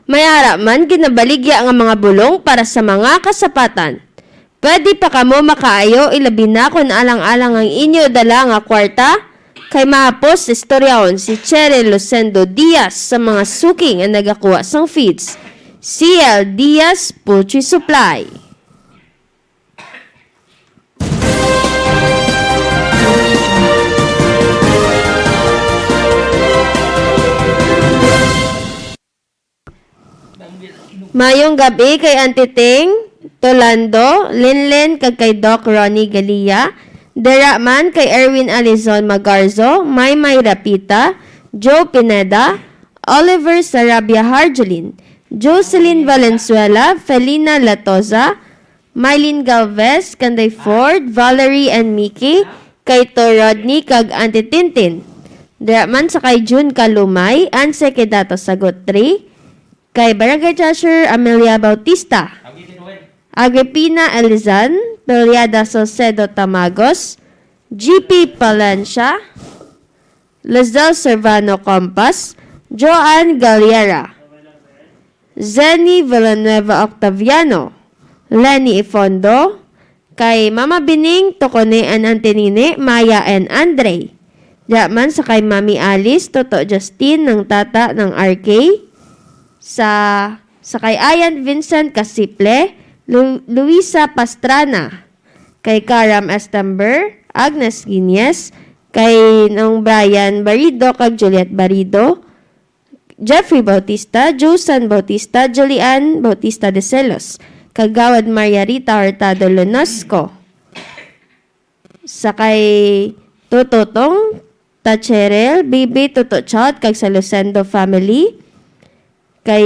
May ara man ginabaligya nga mga bulong para sa mga kasapatan. Pwede pa kamo makaayo, ilabi na kon alang-alang ang inyo dala nga kwarta, kay mahapos istoryahon si Cheryl Lucendo Diaz sa mga suki nga nagakuha sang feeds. C L Diaz Poultry Supply. Mayong gab-i kay Auntie Ting, Tolando, Linlin, kag kay Doc Ronnie Galia. Dira man kay Erwin Alizon Magarzo, Maymay Rapita, Joe Pineda, Oliver Sarabia Harjulin, Jocelyn Valenzuela, Felina Latoza, Mylene Galvez, Kanday Ford, Valerie and Mickey, kay To Rodney kag Auntie Tintin. Dira man sa kay June Kalumay, Anse Quedato Sagot three, kay Barangay Treasurer Amelia Bautista, Agripina Elizan, Peliada Salcedo Tamagos, G P Palencia, Lizelle Servano Compas, Joanne Galera, Zenny Villanueva Octaviano, Lenny Ifondo, kay Mama Bining, Tokone and Auntie Nini, Maya and Andre. Dira man sa kay Mami Alice, Toto Justin, ng tata ng R K, sa, sa kay Ayan Vincent Casiple, Lu-, Luisa Pastrana, kay Karam Estamber, Agnes Guiñez, kay Nong Brian Barido kag Juliet Barido, Jeffrey Bautista, Josan Bautista, Julian Bautista de Celos, Kagawad Maria Rita Hurtado Lonosco, sa kay Tototong, Tacherel, Bibi, Toto Chot, kag sa Lucendo family, kay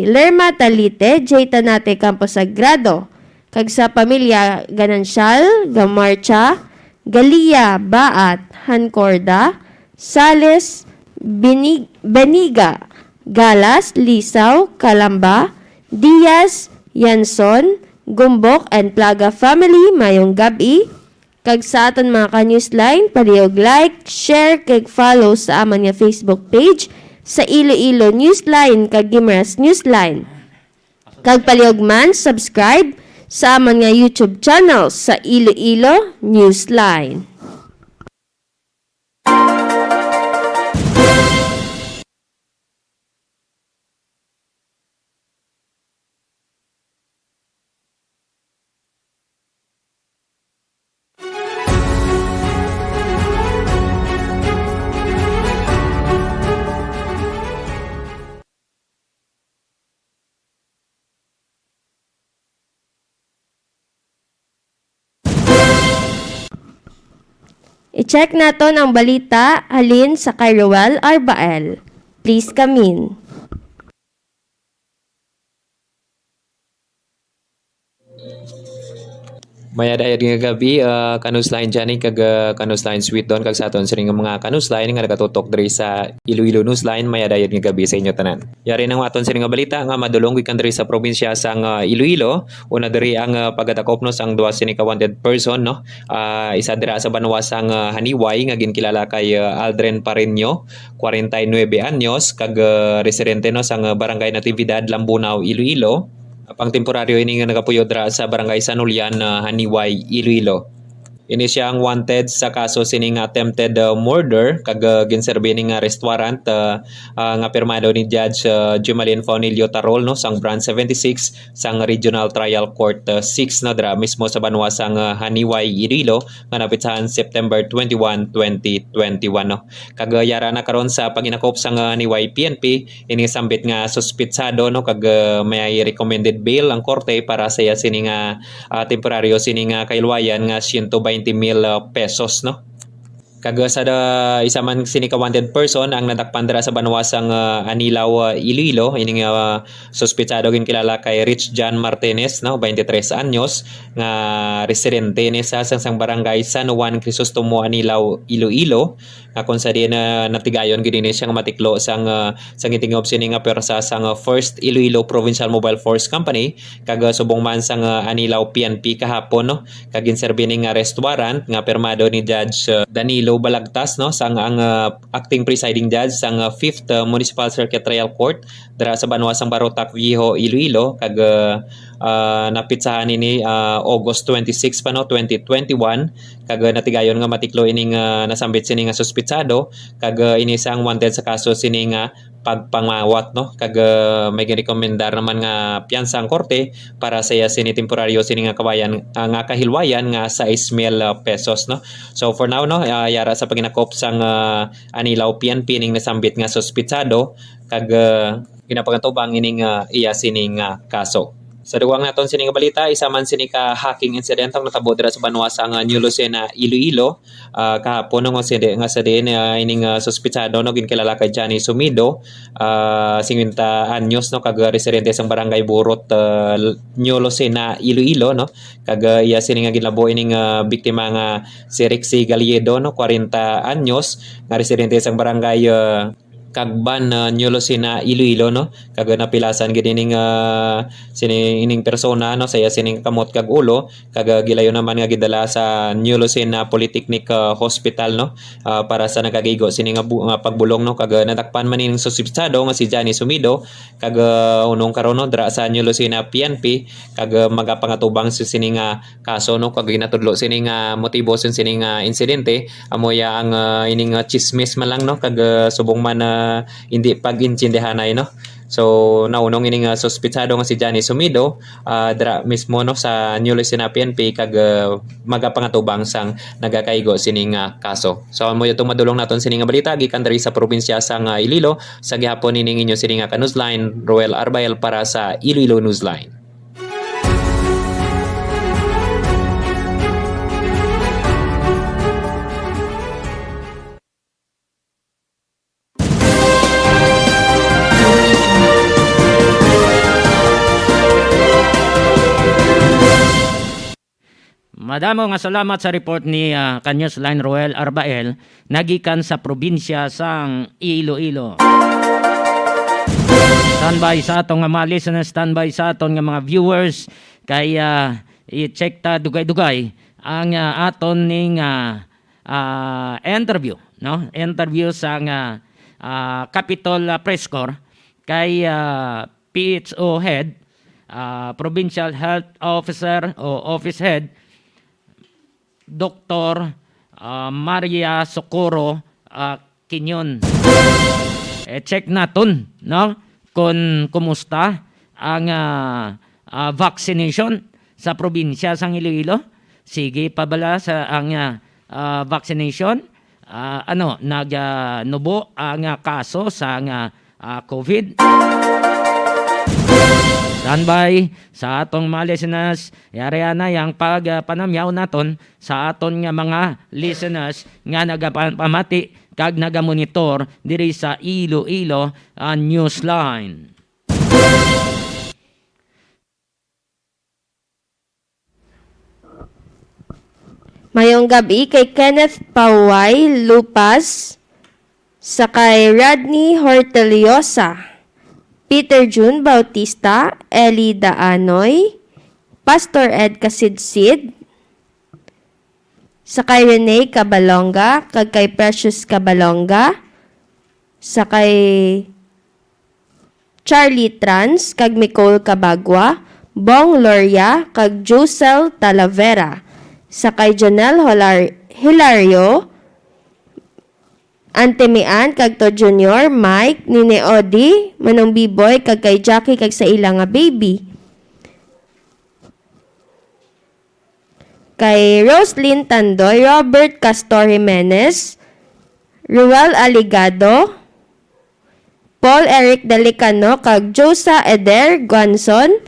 Lerma Talite, J Tanate Campo Sagrado, kag sa pamilya Ganancial, Gamarcha, Galia, Baat, Hancorda, Sales, Binig-, Beniga, Galas, Lisaw, Kalamba, Diaz, Yanson, Gumbok, and Plaga family, mayong gab-i. Kag sa aton mga ka-Newsline, palihog like, share, kag follow sa amon nga Facebook page sa Iloilo Newsline kag Guimaras Newsline. Kag palihog man, subscribe sa amon nga YouTube channel sa Iloilo Newsline. I-check naton ang balita halin sa kay Roel Arbael. Please come in. Mayad-ayad nga gabi, ah, ka-Newsline Johnny kag, ah, ka-Newsline Sweet Don, kag sa aton sining mga ka-Newsline nga nagatutok diri sa Iloilo Newsline, mayad-ayad nga gabi sa inyo tanan. Yari na ang aton sining nga balita nga madulong gikan diri sa probinsya sang, ah, Iloilo. Una diri ang, ah, pagkadakop, no, sang duha sini ka wanted person, no. Ah, isa dira sa banwa sang, ah, Janiuay nga ginkilala kay, ah, Aldrin Pareño, kwarenta y nuebe anyos, kag, ah, residente, no, sang, ah, Barangay Natividad, Lambunao, Iloilo. Pang temporaryo ini nga nagapuyo dira sa Barangay San Julian, ah, Janiuay, Iloilo. Ini sia ang wanted sa kaso sining attempted, uh, murder kag, uh, ginserbi ni nga restaurant, uh, uh, nga pirmado ni Judge, uh, Jumalin Faunilio Tarol, no, sang Branch seventy-six sang Regional Trial Court, uh, six, no, dira mismo sa banwa sang, uh, Janiuay, Iloilo, nga napitsahan September twenty-one, twenty twenty-one, no. Kag, uh, yara na karon sa paginakop sang, uh, Janiuay P N P, ini sambit nga suspitsado, no, kag, uh, may recommended bail ang korte para sa iya sini nga, uh, temporaryo sini nga kahilwayan nga siyento baynte mil, uh, pesos, no. Kag, uh, sa da-, isa man sini ka wanted person ang nadakpan dira sa banwa sang, uh, Anilao, uh, Iloilo, ini nga, uh, suspitsado ginkilala kay Rich John Martinez, no, baynte tres anyos, nga residente ni sa sang, sang barangay San Juan Crisostomo, Anilao, Iloilo, nga kung sa diin, ah, natigayon gid ini siya nga matiklo sang, ah, sang gintingob sini nga pwersa sang, ah, First Iloilo Provincial Mobile Force Company kag, ah, subong man sang, ah, Anilao P N P kahapon, no, kag ginserbi ni nga arrest warrant nga pirmado ni Judge, ah, Danilo Balagtas, no, sang ang, ah, acting presiding judge sang, ah, Fifth, ah, Municipal Circuit Trial Court dira sa banwa sang Barotac Viejo, Iloilo, kag, ah, ah, napitsahan ini, ah, August twenty-six pa, no, twenty twenty-one, kag, ah, natigayon nga matiklo ining, ah, nasambit sini nga suspitsado, kag, ah, ini sang wanted sa kaso sini nga pagpangawat, no, kag, ah, may girekomendar naman nga piyansa ang korte para sa iya sini temporaryo sini nga kawayan, ah, nga kahilwayan nga sais mil, ah, pesos, no. So for now, no, ah, yara sa paginakop sang, ah, Anilao P N P ning nasambit nga suspitsado, kag, ah, ginapagatubang ining, ah, iya sini nga kaso. Sa dugang naton sini nga balita, isa man sini ka hacking incident ang natabo dira sa banwa sang, ah, New Lucena, Iloilo, ah, kahapon, no, nga sini, nga sa diin, ah, ining, ah, suspitsado, no, ginkilala kay Johnny Sumido, ah, singkwenta anyos, no, kag residente sang barangay Burot, ah, New Lucena, Iloilo, no, kag, ah, iya sini nga ginlabo ining, ah, biktima nga si Rexy Galiedo, no, kwarenta anyos, nga residente sang barangay, ah, Cagban, ah, New Lucena, Iloilo, no? Kag napilasan gid ining, ah, sini, ining persona, no, sa iya sining kamot kag ulo, kag, ah, gilayon naman nga gidala sa New Lucena Polytechnic, ah, Hospital, no? Ah, para sa nagagigo sini nga bu-, nga pagbulong, no? Kag, ah, nadakpan man ining suspitsado nga si Johnny Sumido, kag, ah, unong karon, no, dira sa New Lucena P N P, kag, ah, magapangatubang sa sini nga kaso, no, kag ginatudlo sini nga motibo sin sini nga insidente, amo ya ang, ah, ining, ah, chismis man lang, no, kag, ah, subong man, ah, hindi pag-intindihanay, no. So, naunong ini nga suspitsado nga si Johnny Sumido, ah, dira mismo, no, sa New Lucena P N P kag, ah, magapangatubang sang nagakaigo sini nga kaso. So, amo itong madulong naton sini nga balita gikan diri sa probinsya sang, ah, Iloilo. Sa gihapon, ining inyo sini nga ka-newsline, Roel Arbael para sa Iloilo Newsline. Madamo nga salamat sa report ni, ah, ka-newsline Roel Arbael, nagikan sa probinsya sang Iloilo. Standby sa aton nga mga listeners, standby sa aton nga mga viewers, kay, ah, i-check ta dugay-dugay ang, ah, aton ning, ah, ah, interview, no? Interview sang, ah, ah, Capitol, ah, Press Corps kay, ah, P H O head, ah, Provincial Health Officer o Office Head, Doktor, ah, Maria Socorro, ah, Quinion. Eh, check naton, no? Kung kumusta ang, ah, ah, vaccination sa probinsya sang Iloilo. Sige pa bala sa ang, ah, ah, vaccination? Ah, ano, nag, ah, nubo ang, ah, kaso sa, ah, ah, COVID. Standby sa atong mga listeners. Yari anay ang pag, ah, panamyaw naton sa aton nga mga listeners nga nagapamati kag nagamonitor diri sa Iloilo, ah, Newsline. Mayong gab-i kay Kenneth Paway Lupas, sa kay Rodney Horteliosa, Peter Jun Bautista, Eli Daanoy, Pastor Ed Kasidsid, sa kay Rene Cabalonga, kag kay Precious Cabalonga, sa kay Charlie Trans kag Nicole Cabagua, Bong Loria kag Josel Talavera, sa kay Jonel Holar-, Hilario, Ante Mian kag To Junior, Mike, Nini Odi, Manong Biboy kag kay Jackie kag sa ila nga baby. Kay Roslyn Tandoy, Robert Castor Jimenez, Ruel Aligado, Paul Eric Delicano, kag Josa Eder Guanzon,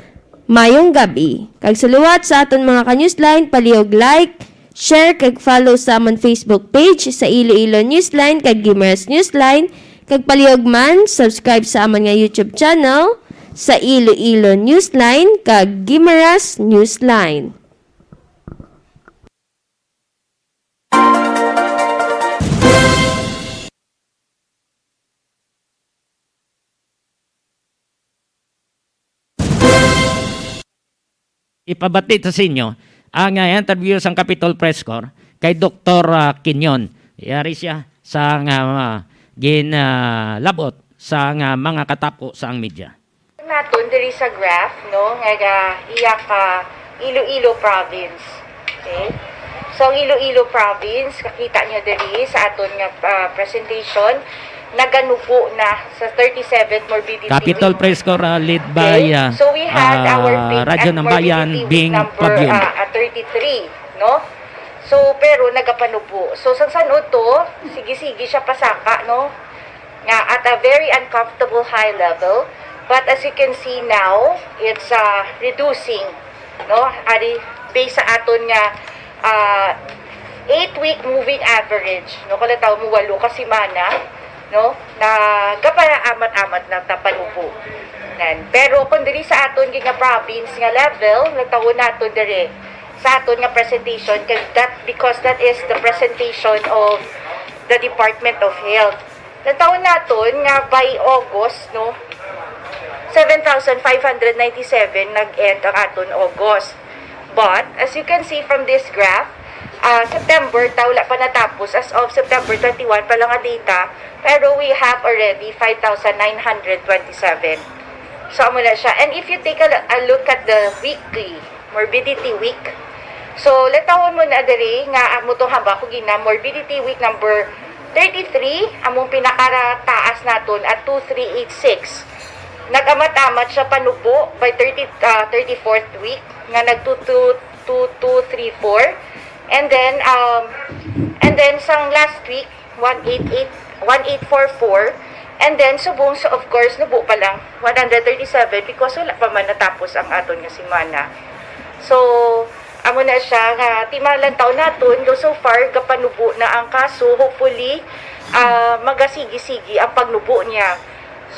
mayong gab-i. Kag sa liwat sa aton mga ka-Newsline, palihog like, share, kag follow sa amon Facebook page sa Iloilo Newsline kag Guimaras Newsline, kag palihog man subscribe sa amon nga YouTube channel sa Iloilo Newsline kag Guimaras Newsline. Ipabati ta sa inyo ang, ah, interview sang Capitol Press Corps kay Doktor, ah, Quinion. Yari siya sa nga, ah, gin, ah, labot sa nga mga katapo sa ang media. Naton diri sa graph, no, nga ga-, iya ka Iloilo province. Okay? So, ang Iloilo province, kakita nyo diri sa aton nga, ah, presentation, naganubo na sa thirty-seventh Morbidity Capitol Week. Press Corps, ah, led by, Okay? ah, So, we had our ah, peak Radyo at ng Bayan, Morbidity Week Bing number, Pabyun. Ah, ah, thirty-three, no? So, pero nagapanubo. So, sang san-o to, sige-sige siya pasaka, no? Nga at a very uncomfortable high level. But as you can see now, it's, uh, reducing, no? Ari, based sa aton nga, uh, eight-week moving average, no? Kung nataw mo, walo ka semana, no? Nagapaamat-amat na tapanubo. Nan. Pero kung diri sa aton gid nga province nga level, natawon naton diri sa aton nga presentation, kag that, because that is the presentation of the Department of Health. Natawon naton nga by August, no, seven thousand five hundred ninety-seven nag-end ang aton August. But, as you can see from this graph, ah, September, ta, wala pa natapos. As of September twenty-one pa lang ang data, pero we have already five thousand nine hundred twenty-seven. So, amo na siya. And if you take a, a look at the weekly, Morbidity Week. So, latawon mo na diri nga amo to hamba ko gina Morbidity Week number thirty-three, among pinakataas naton at two three eight six. Nag-amat-amat siya panubo by thirty, ah, thirty-fourth week, nga nag two two, two two three four. And then, um, and then sang last week, one eight eight, one eight four four. And then, subong, so of course, nubo pa lang, one hundred thirty-seven, because wala pa man natapos ang aton nga semana. So, amo na siya nga timalantaw naton, do so far, gapanubo na ang kaso. Hopefully, ah, magasigi-sigi ang pagnubo niya.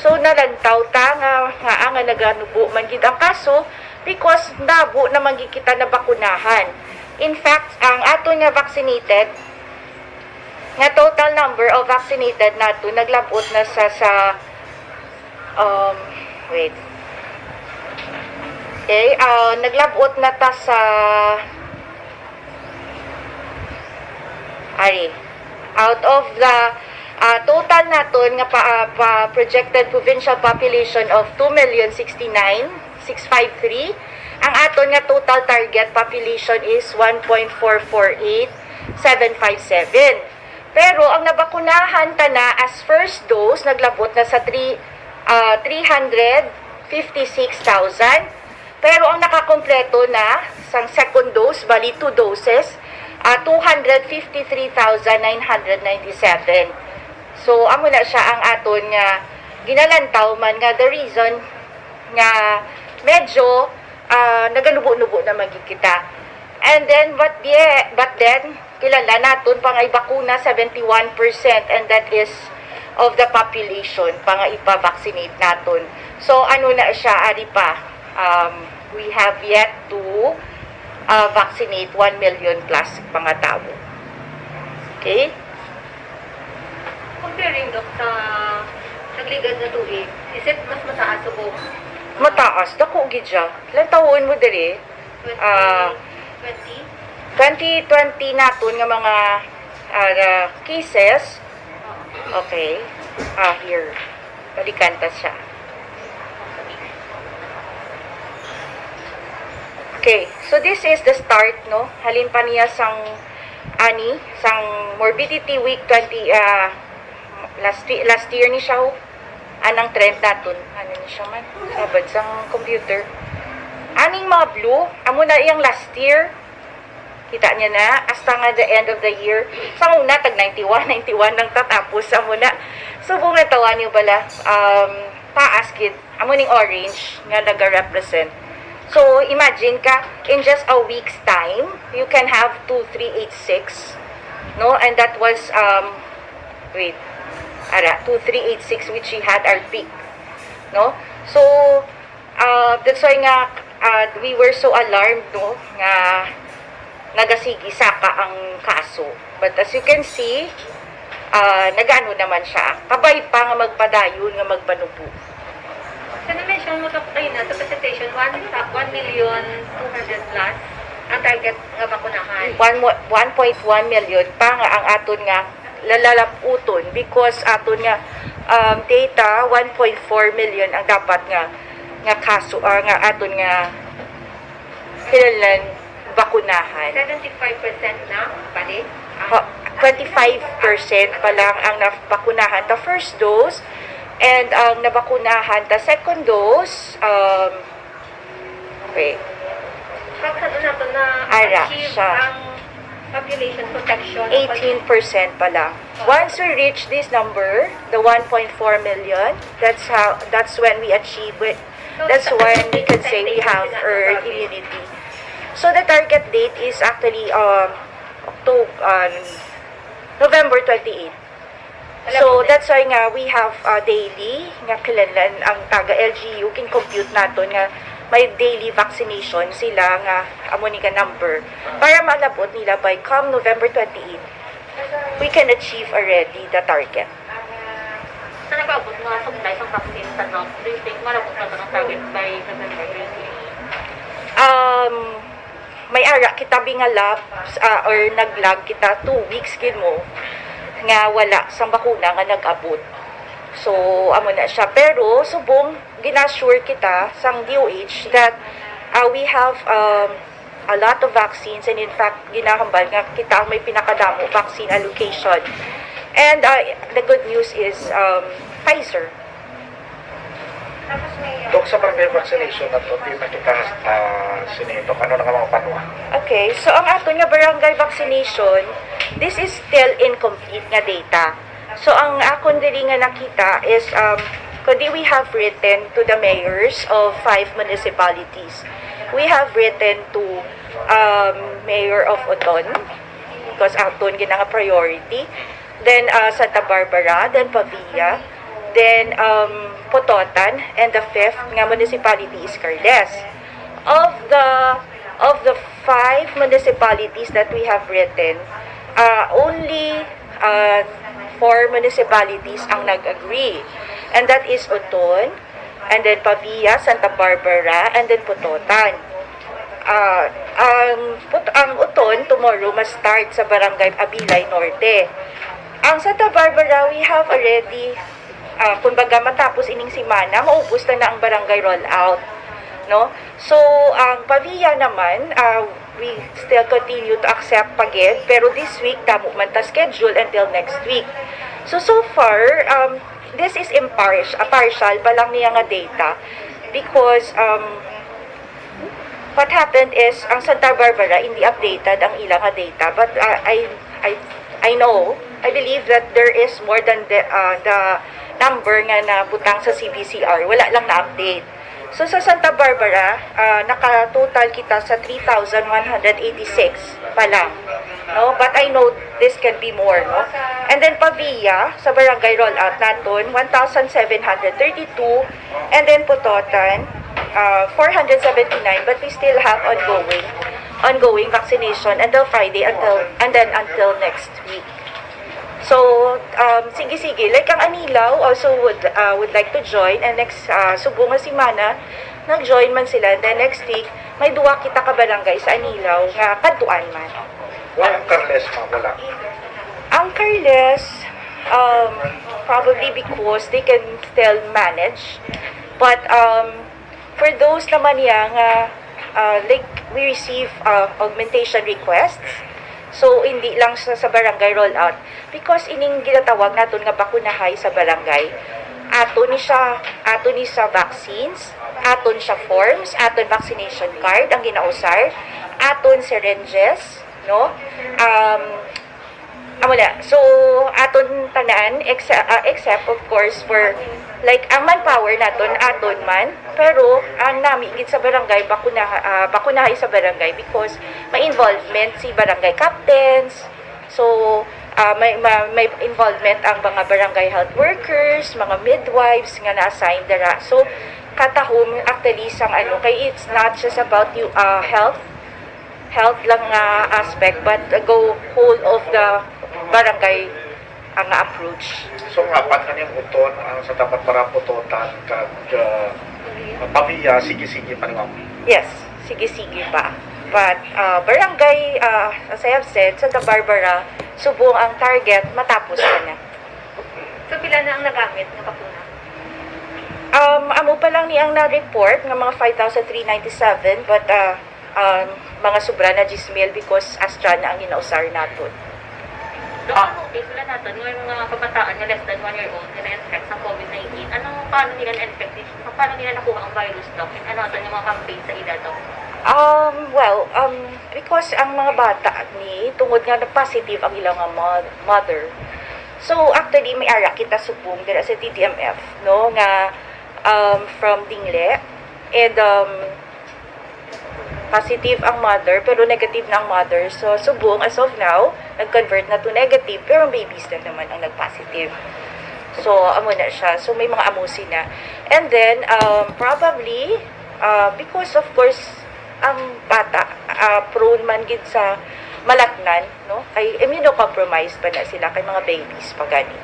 So, nalantaw ta nga, nga, nga naganubo man gid ang kaso because nabo naman gid kita nabakunahan. In fact, ang aton nga vaccinated, nga total number of vaccinated nato naglabot na sa, sa, um, wait. Okay, ah, naglabot na ta sa, ari, out of the, ah, total naton nga pa, ah, pa projected provincial population of two million sixty-nine six five three, ang aton nga total target population is one point four four eight seven five seven. Pero ang nabakunahan ta na as first dose, naglabot na sa three, ah, three hundred fifty-six thousand. Pero ang nakakompleto na sang second dose, bali two doses, ah, two hundred fifty-three thousand nine hundred ninety-seven. So, amo na siya ang aton nga ginalantaw man nga the reason nga medyo, ah, naganubo-nubo na man gid kita. And then, but the, but then, kilala naton pa nga ibakuna seventy-one percent, and that is of the population pa nga ipa-vaccinate naton. So, ano na siya, ari pa, um, we have yet to, uh, vaccinate one million plus mga tawo. Okay? Comparing, Doc, sa nagligad na tuig, is it mas mataas o baba? Mataas, dako gid siya. Lantawon mo diri. Ah, twenty twenty? Twenty twenty naton nga mga, ah, cases. Okay. Ah, here. Balikan ta siya. Okay. So, this is the start, no? Halin pa niya sang, ani, sang morbidity week twenty, ah, last, last year ni siya, oh. Anang trend naton. Ano ni siya man? Sabad sang computer. Aning mga blue, amo na iyang last year. Kita niya na, hasta nga the end of the year. Sa una, tag ninety-one, ninety-one nang tatapos. Amo na. Subong na tawa niyo bala, um, taas gid. Amo ning orange nga naga-represent. So, imagine ka, in just a week's time, you can have two three eight six, no? And that was, um, wait, ara, two three eight six, which we had our peak, no? So, uh, that's why nga, uh, we were so alarmed, no, nga nagasigi saka ang kaso. But as you can see, ah, nagano naman siya. Kabay pa nga magpadayon nga magpanubo. Sa na-mention mo, Doc, kaina sa presentation, one, one million two hundred plus ang target nga bakunahan. One mo-, one point one million pa nga ang aton nga lalalaputon because aton nga, um, data, one point four million ang dapat nga, nga kaso, ah, nga aton nga kinahanglan bakunahan. Seventy-five percent na balik? Ha, twenty-five percent pa lang ang nabakunahan ta first dose, and ang nabakunahan ta second dose, um, okay. Pag sa nato na Ara, achieve siya. Ang population protection ng eighteen percent pa lang. Once we reach this number, the one point four million, that's how, that's when we achieve it. That's when we can say we have herd immunity. So the target date is actually, um, October, um, November twenty-eight. So that's why nga we have, uh, daily nga kinahanglan ang taga L G U, kin-compute naton nga may daily vaccination sila nga amo ni nga number para malabot nila by come November twenty-eight, we can achieve already the target. Sa nag-abot nga supply sang vaccine sa Doc, do you think malabot na ang target by November twenty-eight? Um, may ara kita bi nga lapse, ah, or nag-lag kita two weeks gid mo nga wala sang bakuna nga nag-abot. So, amo na siya. Pero subong gina-assure kita sang D O H that, ah, we have, um, a lot of vaccines, and in fact, ginahambal nga kita ang may pinakadamo vaccine allocation. And, uh, the good news is, um, Pfizer. Dok, sa barangay vaccination na to, di na kita, ah, sinitok. Ano na nga mga panwa? Okay, so ang aton nga barangay vaccination, this is still incomplete nga data. So ang akon diri nga nakita is, um, kundi we have written to the mayors of five municipalities. We have written to, um, Mayor of Oton, because aton gina nga priority. Then, uh, Santa Barbara, then Pavia, then, um, Pototan, and the fifth nga municipality is Carles. Of the, of the five municipalities that we have written, uh, only, uh, four municipalities ang nag-agree. And that is Oton, and then Pavia, Santa Barbara, and then Pototan. Ah, ang Pot-, ang Oton tomorrow ma-start sa Barangay Abilay Norte. Ang Santa Barbara, we have already, ah, kumbaga, matapos ining semana, maubos na na ang barangay rollout, no? So, ang Pavia naman, ah, we still continue to accept pa gid, pero this week damo man ta schedule until next week. So, so far, um, this is impartial, partial pa lang niya nga data because, um, what happened is, ang Santa Barbara, hindi updated ang ilang nga data. But, uh, I, I, I know, I believe that there is more than the, uh, the number nga nabutang sa C B C R. Wala lang na-update. So, sa Santa Barbara, uh, naka-total kita sa three thousand one hundred eighty-six pa lang. No? But I know this can be more, no? And then Pavia, sa barangay rollout naton, one thousand seven hundred thirty-two. And then Pototan, uh, four hundred seventy-nine, but we still have ongoing, ongoing vaccination until Friday, until, and then until next week. So, um, sige-sige. Like, ang Anilao also would, uh, would like to join, and next, uh, subong nga semana, nag-join man sila. And then next week, may duwa kita ka barangay sa Anilao nga kadtuan man. Wala ang Carles, ma'am, wala. Ang Carles, um, probably because they can still manage. But, um, for those naman niya nga, uh, like, we receive, uh, augmentation requests. So, hindi lang sa, sa barangay rollout. Because ining ginatawag naton nga bakunahay sa barangay, ato ni siya, ato ni sa vaccines, aton siya forms, aton vaccination card ang ginausar, aton syringes, no? Um, amo na. So, aton tanan, ex-, ah, except, of course, for, like, ang manpower naton, aton man. Pero ang nami gid sa barangay, bakuna, ah, bakunahay sa barangay because may involvement si barangay captains. So, ah, may, ma-, may involvement ang mga barangay health workers, mga midwives nga na-assign dira. So, katahom actually sang ano, kay it's not just about you, ah, health, health lang nga aspect, but go whole of the barangay ang approach. So, nga, pan kanyang Oton, ang sa dapat para Pototan, kag, ah, Pavia, sige-sige pa ni ma'am. Yes, sige-sige pa. But, ah, barangay, ah, as I have said, Santa Barbara, subong ang target, matapos na na. So, pila na ang nagamit nga bakuna? Um, amo pa lang ni ang na-report nga mga five thousand three ninety-seven, but, ah, um, mga sobra na diyes mil because Astra na ang ginausar naton. Dok, ah, ano, okay, sila naton, may mga kabataan nga less than one year old nga na-infect sa covid nineteen. Ano, paano nila na-infect? Pa-, paano nila nakuha ang virus, Doc? And ano ato yung mga campaign sa ila, Doc? Um, well, um, because ang mga bata ni, tungod nga na-positive ang ilang nga mo-, mother. So, actually, may ara kita subong dira sa T D M F, no, nga, um, from Dingle. And, um, positive ang mother, pero negative na ang mother. So, subong, as of now, nag-convert na to negative, pero ang babies na naman ang nag-positive. So, amo na siya. So, may mga amusin na. And then, um, probably, uh, because of course, ang bata, uh, prone man gid sa malatnan, no? Kay immunocompromised pa na sila, kay mga babies pa gani.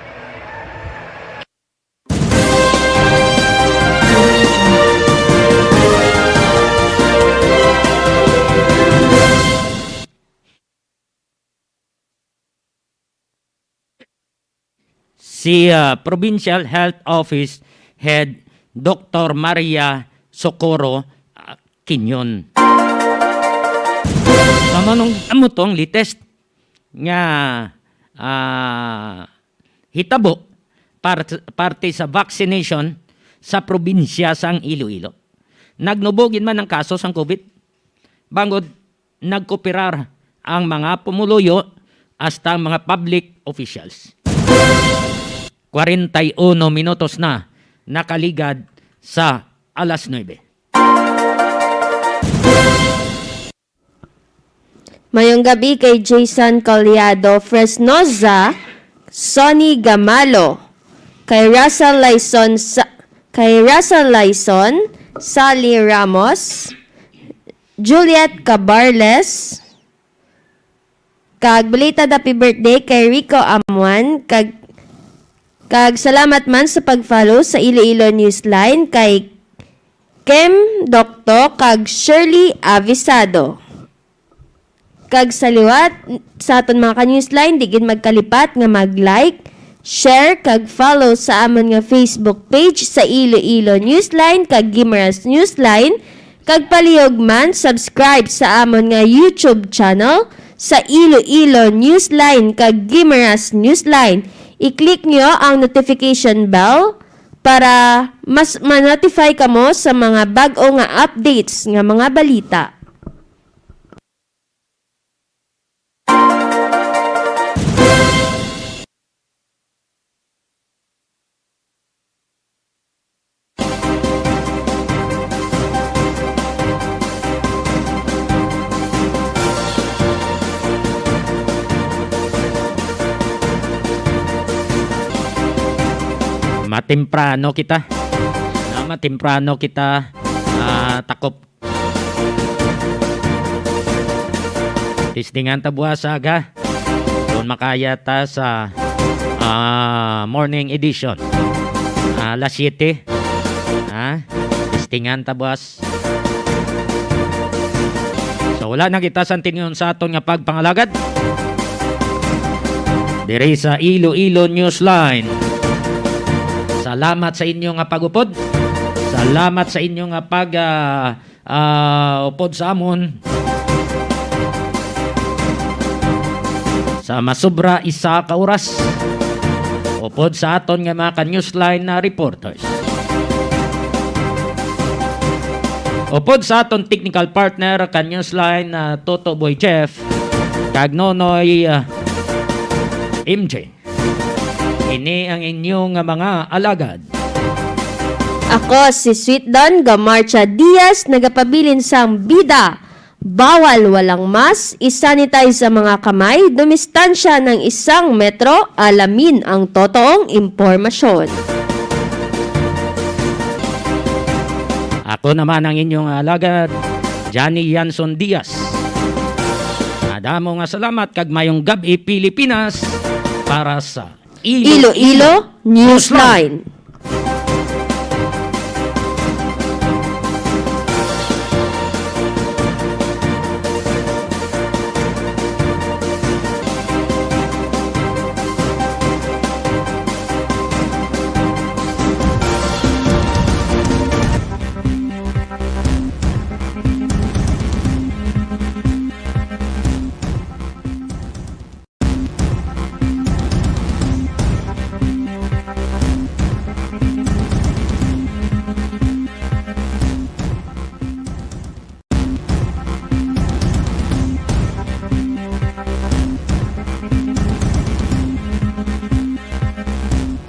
Si, ah, Provincial Health Office Head Doktor Maria Socorro, ah, Quinion. Sa manong amo tong latest nga, ah, hitabo par-, parte sa vaccination sa probinsya sang Iloilo. Nagnubo gid man ang kaso sang COVID. Bangod nagkooperar ang mga pumuluyo hasta ang mga public officials. Kwarenta y uno minutos na nakaligad sa alas nuebe. Mayong gabi kay Jason Collado Fresnoza, Sonny Gamalo, kay Russell Lyson Sa-, kay Russell Lyson, Sally Ramos, Juliet Cabarles, kag belated happy birthday kay Rico Amuan, kag, kag salamat man sa pag-follow sa Iloilo Newsline kay Kim Docto kag Shirley Avisado. Kag sa liwat, sa aton mga ka-Newsline, di gid magkalipat nga mag-like, share, kag follow sa amon nga Facebook page sa Iloilo Newsline kag Guimaras Newsline, kag palihog man subscribe sa amon nga YouTube channel sa Iloilo Newsline kag Guimaras Newsline. I-click nyo ang notification bell para mas ma-notify kamo sa mga bag-o nga updates nga mga balita. Matemprano kita. Na matemprano kita, ah, takop. Testingan ta buwas sa aga. Doon makaya ta sa, ah, morning edition. Ah, alas siyete. Ha? Testingan ta buwas. So, wala na kita sa tingin sa aton nga pagpangalagad. Diri sa Iloilo Newsline. Salamat sa inyo nga pag-upod. Salamat sa inyo nga pag, ah, ah, upod sa amon. Sa masobra isa ka oras, upod sa aton nga mga ka-Newsline na reporters. Upod sa aton technical partner ka-Newsline na Toto Boy Jeff, kag Nonoy, ah, M J. Ini ang inyo nga mga alagad. Ako si Sweet Don Gamarcha Diaz, nagapabilin sang bida. Bawal walang mask, i-sanitize ang mga kamay, dumistansya ng isang metro, alamin ang totoong impormasyon. Ako naman ang inyong alagad, Johnny Yanson Diaz. Madamo nga salamat kag mayong gab-i, Pilipinas, para sa Iloilo Newsline.